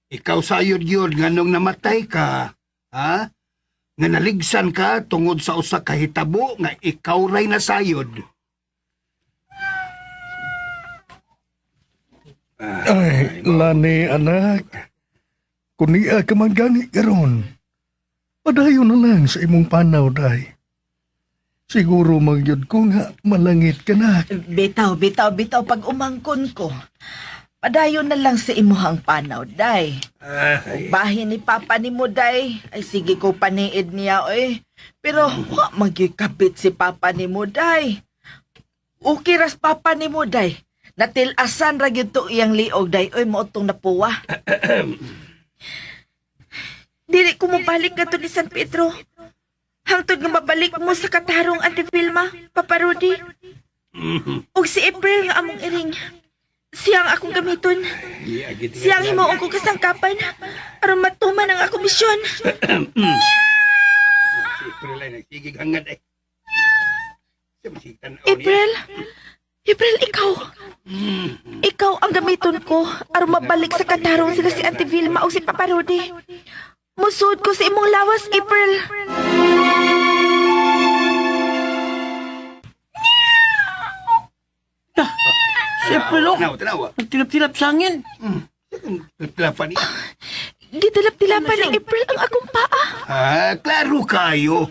Ikaw sayod gyud nganong namatay ka. Ha? Nga naligsan ka tungod sa usa ka hitabo nga ikaw ray nasayod. Ay, Lani anak. Kunia ka man gani karon. Padayon na lang sa imong panaw, day. Siguro magyud ko nga malangit ka na. Bitaw, bitaw, bitaw pag umangkon ko. Padayon na lang sa imuhang panaw, day. Bahin ni Papa ni mo, day. Ay, sige ko paniid niya, oy. Pero, wa magikabit si Papa ni mo, day. Okay ras Papa ni mo, day. Natilasan ra gyud to iyang liog, day. Oy, mo tong napuwa. Dili ko mobalik ka ni San Pedro. Hangtod nga mabalik mo sa katarong Auntie Vilma, Papa Rudy. Ug si April nga among iring. Siya ang akong gamiton. Siya ang himuon kong kasangkapan aron matuman ang akong misyon. Si April ay nagsigig hangad ay. Siya masigtan niya. April, April, ikaw. Ikaw ang gamiton ko aron mabalik sa katarong sila si Auntie Vilma o si Papa Rudy. Musud ko sa imong lawas, April. Si April, oh. Tanaw, tanaw. Nagtilap-tilap sa hangin. Tilap-tilapan niya. Gidalap-dilapan ni April ang akong paa. Ah, klaro kayo.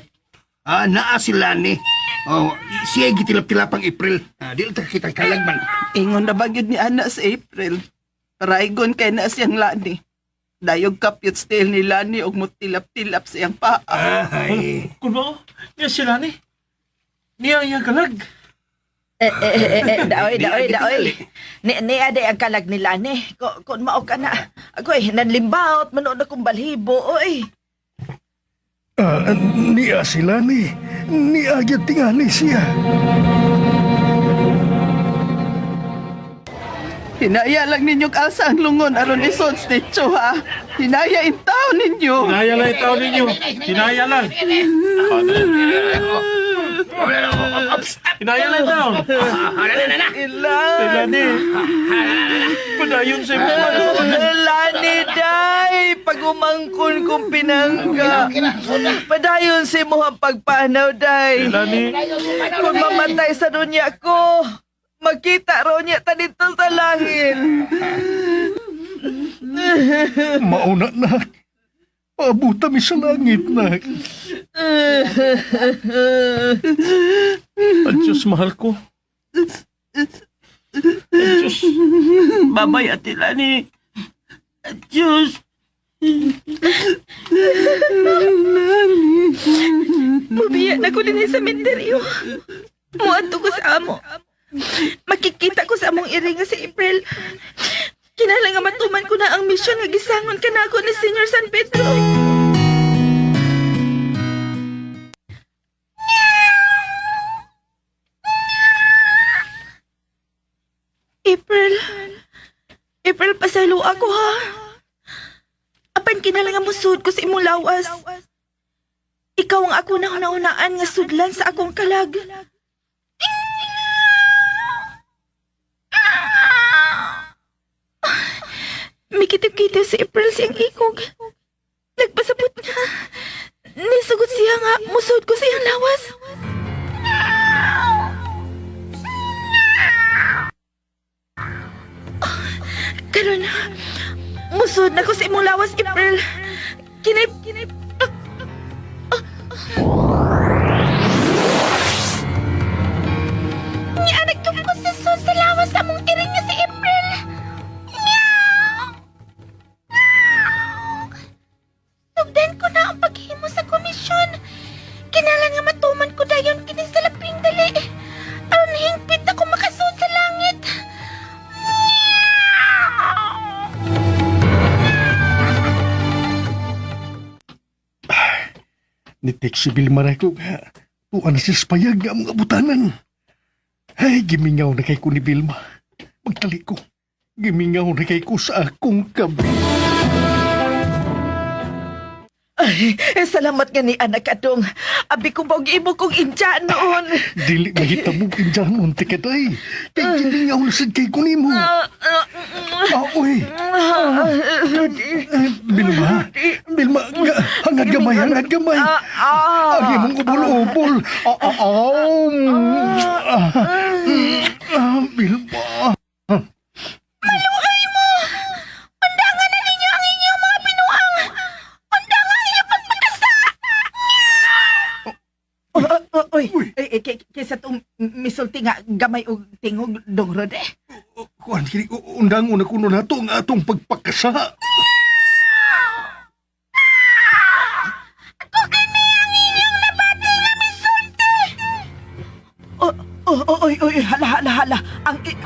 Ah, naa sila ni. Oh, siya gitilap-tilapang April. Ah, di lang kita kalagman. Ingon na ba gyud ni ana sa April? Raigon kay na siyang Lani. Dayog kapyot still ni Lani og mutilap-tilap sa iyang paa. Ay. Kun mo, niya sila ni. Niya ang iyang kalag. Eh, eh, eh, eh, daoy, daoy, daoy. Ni ade ang kalag nila ni. Kun mao ka na. Agoy, nanlimbaot man na kong balhibo, oy. Ah, niya sila ni. Niya gyud tingali siya. Hinaya lang ninyo asa ang lungon aron isons ninyo ha. Hinaya in taon ninyo. Hinaya lang itaw ninyo. Hinaya lang. Hinaya lang itaw. Ilan. Sila ni. Padayon sa imong Lani day, pagumangkon kong pinangga. Padayon si mo ang pagpanaw day. Sila ni. Kung mamatay sa dunya ko, makita raw niya ta dito sa langit. Mauna, nak. Paabuta mi sa langit, nak. Ang mahal ko. Ang Diyos. Babay, Ate Lani. Diyos. Mubiya na ko din sa menteryo. Muadto ko sa amo. Makikita ko sa among iring nga si April. Kinahanglan nga matuman ko na ang misyon nga gisangon ka na ako ni Senior San Pedro. April. April, pasaylo ako ha. Apan kinahanglan nga musud ko sa imong lawas. Ikaw ang ako na naunaan nga sudlan sa akong kalag. Mikitip-kitip si April siyang ikog. Nagpasabot nga. Nisugot siya nga, musod ko sa iyang lawas. Karon, musod na ko sa imong lawas, April. Kinay, kinay, Niya, nagtungkol sa sus sa lawas sa mong iring nga si April. Meow! Meow! Sugdan ko na ang paghimo sa komisyon. Kinalan nga matuman ko dayon kini sa labing dali. Aron hingpit ako makasud sa langit. Meow! Ni-text si Vilma na ko nga. Tuan na siya sa payag nga mga butanan. Ay, gimingaw na kay ko ni Vilma. Magtali ko. Gimingaw na kay ko sa akong kabi. Ay, eh, salamat nga ni anak adong. Abi ko bog imo kong intya noon. Dili mahitabog indyanon ti kaday. Kay gimingaw na sad kay ko nimo. Ah, ah, Ah, uy. ah, Eh, Vilma. Vilma, hangad gamay, hangad gamay. ah, ah. Ang imong ubol-ubol. Ah, ah, ah. Ah, ah, Vilma. Maluoy mo! Undangan na ninyo ang inyong mga binuang! Undangan ang inyong pagpakasa! Oh, oh, oh, oy, ay, ay, kaysa tong misulti nga gamay og tingog dong rod eh. Kuan kini undang una kuno nato ang atong pagpakasa. Ako kini ang inyong nabati nga misulti! Oh, oh, oh, oy, oy, hala, hala, hala.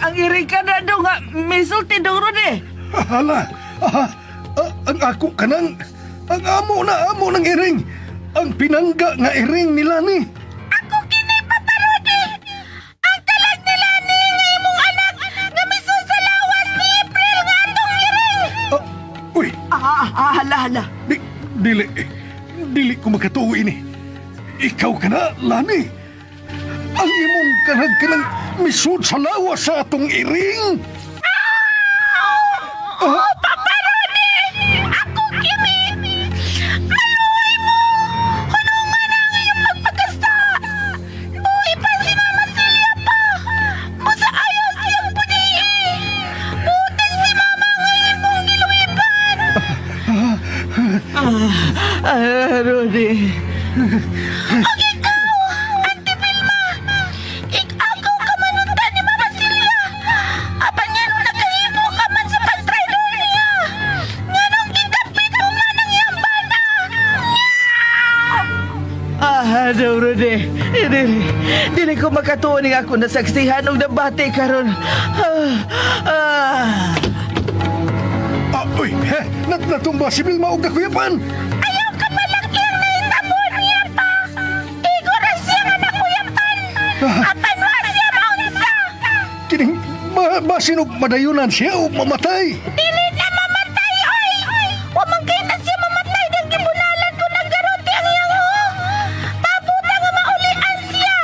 Ang iring ka na dong nga misulti dong rod eh. Hala. Ah, ah, ang ako kanang ang amo na amo ng iring. Ang pinangga nga iring nila ni. Ako kini Papa Rudy! Ang kalag nila ni nga imong anak nga misul sa lawas! Ah, hala, hala. Di, dili, dili ko makatuo ini. Ikaw ka na, Lani. Ang imong kanag kanang misud sa lawas sa atong iring. Oh, Papa Rone! Ako kini! Aluy mo! Hunungan ang iyong pagpagkasta! Buhi pa si Mama Celia pa! Busa ayaw siyang punihi! Butan si Mama ngayon mong giluwipan! Ah, Rudy. Ug ikaw, Auntie Vilma! Ikaw ka manunta ni Mama Celia! Apan nga nung nakahimo ka man sa pag-trailer niya! Nga nung gitapit mo man ang iyang bana! Ah, no, Rudy. Dili, dili ko makatuo ning ako nasaksihan og nabati karon. Ah, ah. Ah, uy, he, natumba si Vilma og nakuyapan. Ayaw ka malaki ang nahitabo niya pa! Igo ra siya nga nakuyapan! Apan wa siya maunsa! Kining ba, basin og madayunan siya o mamatay. Dili na mamatay, oy! Wa man kay na siya mamatay dang gibunalan ko ng garote ang iyang huong! Pabuta nga maulian siya!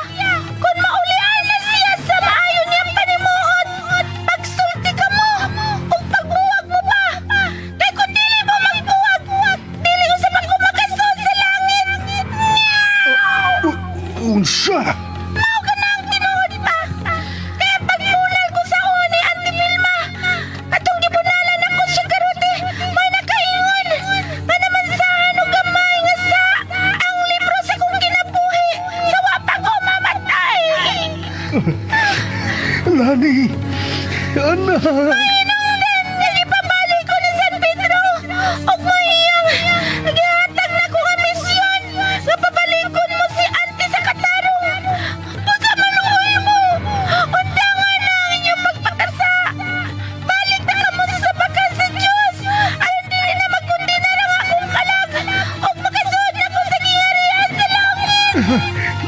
Kung maulian na siya sa maayo niyang panimuot, pagsulti ka mo! Ug pagbuwag mo pa! Kay kung dili mo magbuwag, dili usab ako makasuod sa langit! Unsa? Mao ka na ang tinuod pa! Kaya pagmulal ko sa uni, Auntie Vilma, atong gibunalan ako siya karote, may nakaingon! Nga naman sa ano gamay nga sa ang libro sa kong kinabuhi, sa wa pa ko mamatay! Lani, anak. Hinungdan nga gipabali ko ni San Pedro, ug maiyang gihatag na ko nga misyon, nga pabalikon mo si Auntie sa katarong. Busa maluoy mo, undangan na ang inyong pagpakasa. Balik na kamo sa sabakan sa Diyos, aron dili na magkundina ang akong kalag, ug makasuod na ko sa giharian sa langit.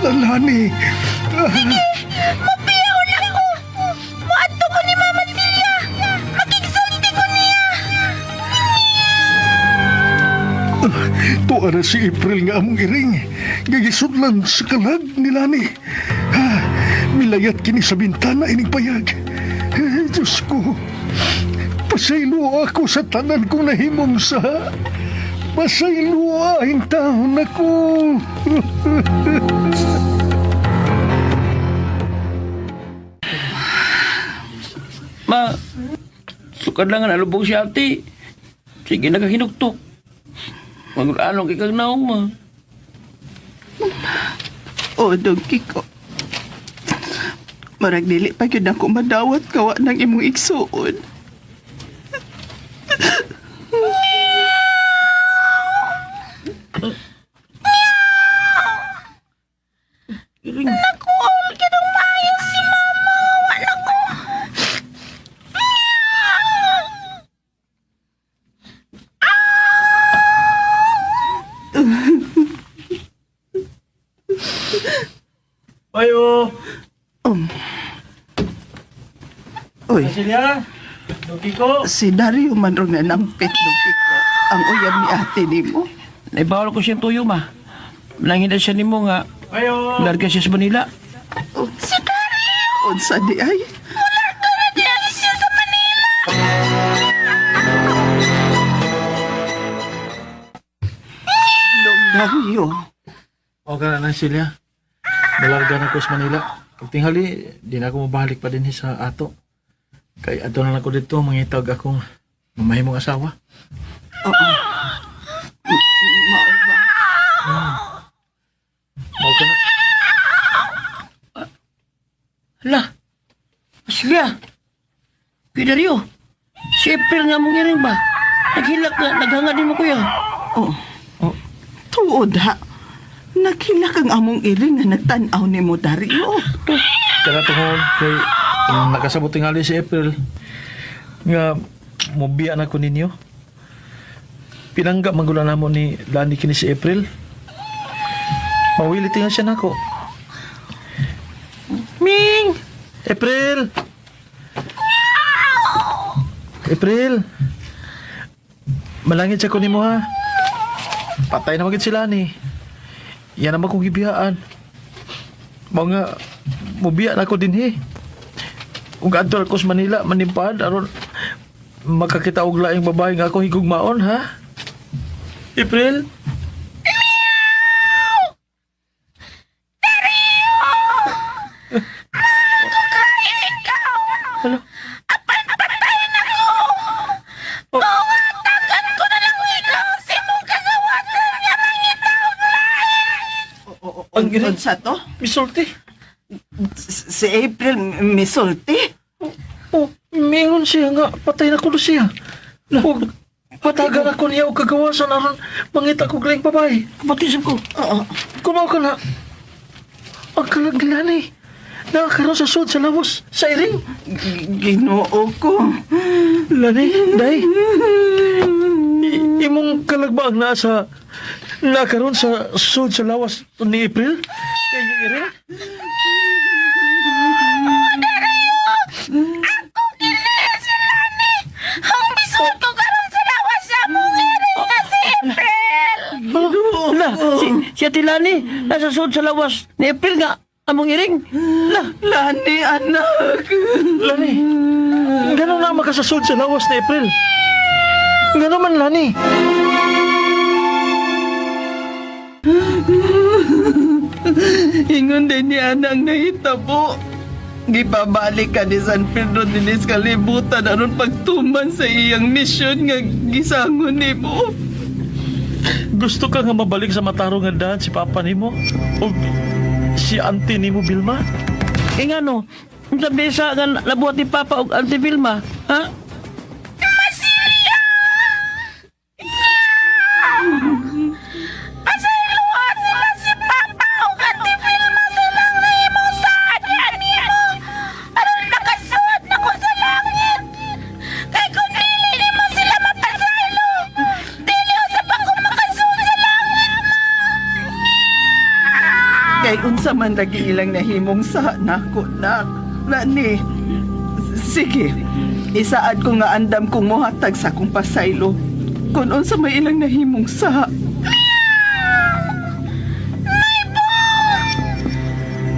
Lani. Sige, mapiyaw na ko. Muadto ko ni Mama Celia. Makigsulti ko niya. Tuwa na si April nga among iring. Gagisudlan sa kalag ni Lani. Ha, milayat kini sa bintana ining payag. Eh, Diyos ko. Pasaylo ako sa tanan kong nahimong sa. Pasaylo ang taon ako. Ma, sukad lang nga nalubog si ate. Sige, nakahinuktok. Mag-anong ikag naong, ma. O, Dong Kiko. Marag dili pa gyud ako madawat kawa ng imong igsuon. Naku, all kinong maayo si Mama. Wala ko. Ayo! Uy, Celia! Kiko! si Dario man rong nanampit, Dong Kiko. Ang uyab ni ate nimo. Naibawal ko siyang tuyo, ma. Nangina siya nimo nga Ayo! larga siya sa Manila. Si Dario! Unsa di ay? Mularga na diyan siya sa Manila. Dong Dario. Okay na na, Celia. Malarga na ko sa Manila. Pag tinghali, di na ako mabalik pa din sa ato. Kay ato na lang ko dito, mangitag akong mamahimong asawa. Oo. Mao ba? Mao ka na. Hala, Aslia. Pidario, si April nga mong iring ba? Naghilak nga, naghanga din mo kuya. Oh. Oh. Tuod ha. Naghilak ang among iring nga nagtan-aw nimo Dario. Kaya tungod kay nakasabot tingali si April nga mobiya na ko ninyo. Pinangga manggula namo ni Lani kini si April. Mawili tingal siya nako. Ming! April! April! Malangit sa kunin mo ha. Patay na magid sila ni. Yan naman kong gibiyaan. Mao nga, mubiya na ko din he. Ug adto ako sa Manila, manimpad, aron makakita og laing babae nga ako higugmaon ha. April? Hello? Tagan ko na lang ikaw sa imong kagawatan nga mangita og lain. Ang iring, Unsa to? misulti. Si April misulti? Oh, mingon siya nga, patay na kuno siya. Ug patagan ako niya og kagawasan aron mangita ko laing babae. Kabatism ko. Oo. Kumaw ka na. Ang kalaglani. Nakakaroon sa sud sa lawas, sa iring. Ginoo ko. Lani, day. Imong kalagbaang naa sa nakaroon sa sud sa lawas ni April? Kay inyong iring? Ako kini si Lani. Ang bisuot ko karon sa lawas sa among iring nga si April. La, si Ate Lani, nasa sud sa lawas ni April nga among iring. La, Lani, anak. Lani, gano'n na makasasud sa lawas ni April? Gano'n man, Lani? Ingon din niya ang nahitabo. Gipabalik ka ni San Pedro dinis kalibutan aron pagtuman sa iyang misyon nga gisangon nimo. Gusto ka nga mabalik sa matarong nga daan si Papa nimo? O si auntie nimo, Vilma? eh nga no, unsa bisa nga nabuhat ni Papa og Auntie Vilma, ha? Pasayloa sila si Papa ug Auntie Vilma silang nahimong saadya nimo. Aron makasuot na ko sa langit. Kay kung dili nimo sila mapasaylo, dili usab ako makasuot sa langit, ma. Kay unsa man lagi ilang nahimong sa nako nak. Lani. Sige. Isaad ko nga andam kong mohatag sa akong pasaylo. Kung unsa may ilang nahimong sa.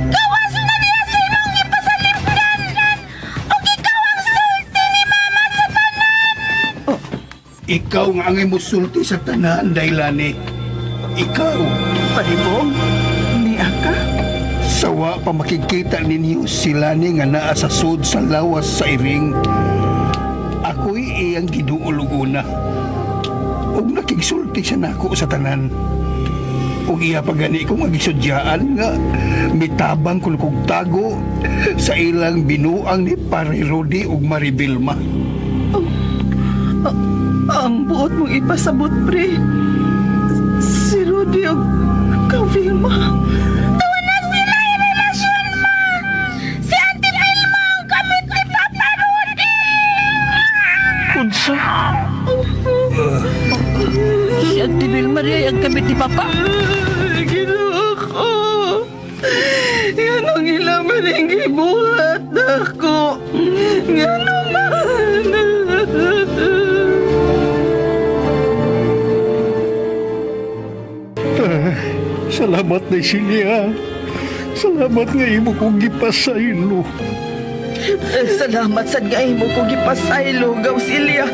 Gawas na niya sa imong gipasalipdan. Ug ikaw ang sulti ni Mama sa tanan. Ikaw nga ang imusulti sa tanan, Daylani. Ikaw, Paribong, ni aka. sawa pa makikita ninyo sila ni nga naa sa sud sa lawas sa iring. Ako'y iyang giduol og una. Ug nakigsulti siya nako sa tanan. Ug iya pa gani ko nga gisudyaan nga mitabang kun kog tago sa ilang binuang ni Pare Rudy ug Maribilma. Ang buot mong ipasabot, pre. Si Rudy og kang Vilma. Tuwa na sila yung relasyon, ma! Si Auntie Vilma ang kamit ni Papa Rudy! Unsa? Si Auntie Vilma diay ang kabit ni Papa. Ay, Ginoo ko. Yan ang ilang maling gibuhat ako. Nga naman. Salamat na Silya. Salamat nga imo kong gipasaylo. Eh, salamat sa nga imo ko gipasaylo, Gausilia.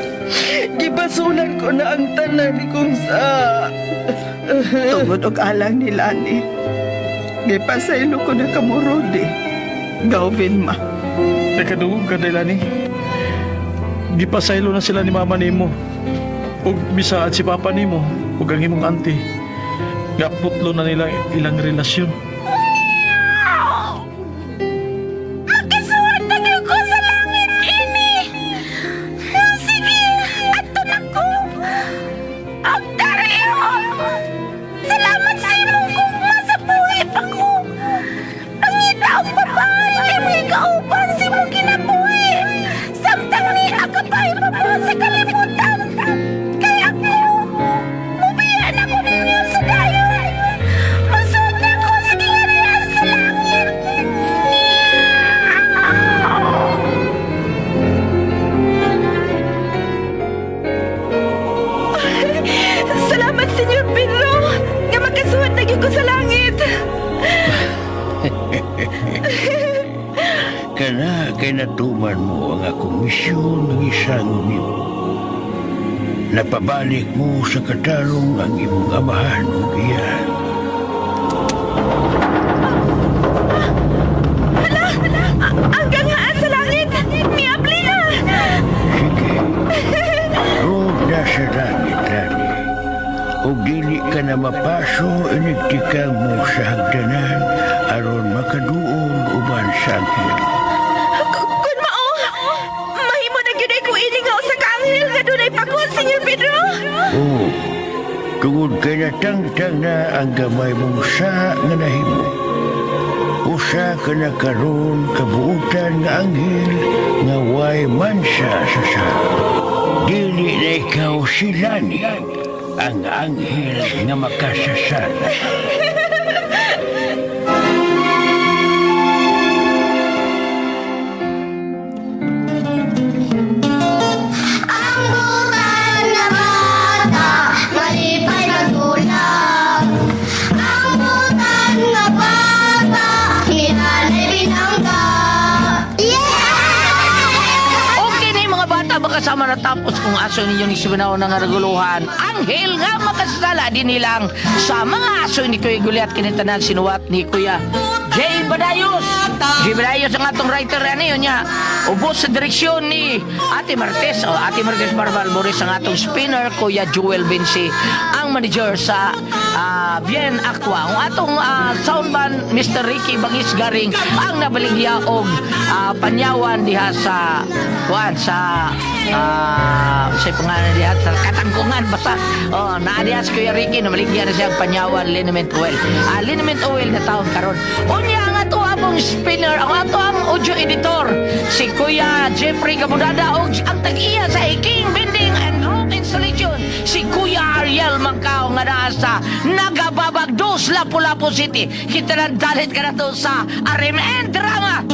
Gibasulan ko na ang tanan kong sa... Tungod og alang ni Lani. Gipasaylo ko na kamo, Rodi. Gaw Vilma. Nakadungog ka, Daylani. Gipasaylo na sila ni mama nimo. Ug bisaad si papa nimo, ug ang imong auntie. Nga putlo na nila ilang relasyon. Makisuot na gyud ko sa langit, ini! Sige, ato na ko! Ang Dario! Salamat sa imong gugma sa buhi pa ko! Pangita og babae nga imong kauban sa imong kinabuhi! Samtang ni ka pa ibabaw sa kalibutan! Kay ako, mubiya na ko ninyo sa dayon! Masuot na ko sa ko sa langit. Kana kay natuman mo ang akong misyon ng isang nimo. Napabalik mo sa katarong ang imong amahan ug iyahan. Ang ganghaan sa langit! Miabli na! Sige, rood na sa langit, Lani. Ug dili ka na mapaso, inigtikang mo sa hagdanan aron makaduol uban sa anghel. Kun mao, mahimo na gyud ay ko ini nga usa ka anghel nga dunay pakon, Senyor Pedro. Oo, tungod kay natangtang na ang gamay mong sa nga nahimo. Usa ka na karon kabuutan nga anghel nga way mansa sa sa. Dili na ikaw si Lani, ang anghel nga makasasala. Ang butan na bata, malipay magulap. Ang butan na bata, hinalay binangga. Yeah! Okay na yung mga bata makasama na tapos kung aso ninyo ni Sibanaw na nga reguluhan. Anghel nga makasala din nilang sa mga aso ni Kuya Guliat kinitanan sinuwat ni Kuya Jay Badayos. Jay Badayos ang atong writer ano yun niya. Ubos sa direksyon ni Ate Martes o Ate Martes Barbal Boris ang atong spinner Kuya Joel Vinci ang manager sa Bien Aqua. Ang atong soundman Mr. Ricky Bangis Garing ang nabaligya og panyawan diha sa kuan sa sa pangalan diha sa Katangkungan basta oh naa diha si Kuya Ricky namaligya na siya ang panyawan liniment oil. Liniment oil na taon karon. Unya ang ato among spinner, ang ato ang audio editor si Kuya Jeffrey Gabudada og ang tag-iya sa King Bending and Room Installation si Kuya Ariel Mangkao nga naa sa Nagababag Dos, Lapu-Lapu City. Kita na dalit ka na to sa RMN Drama.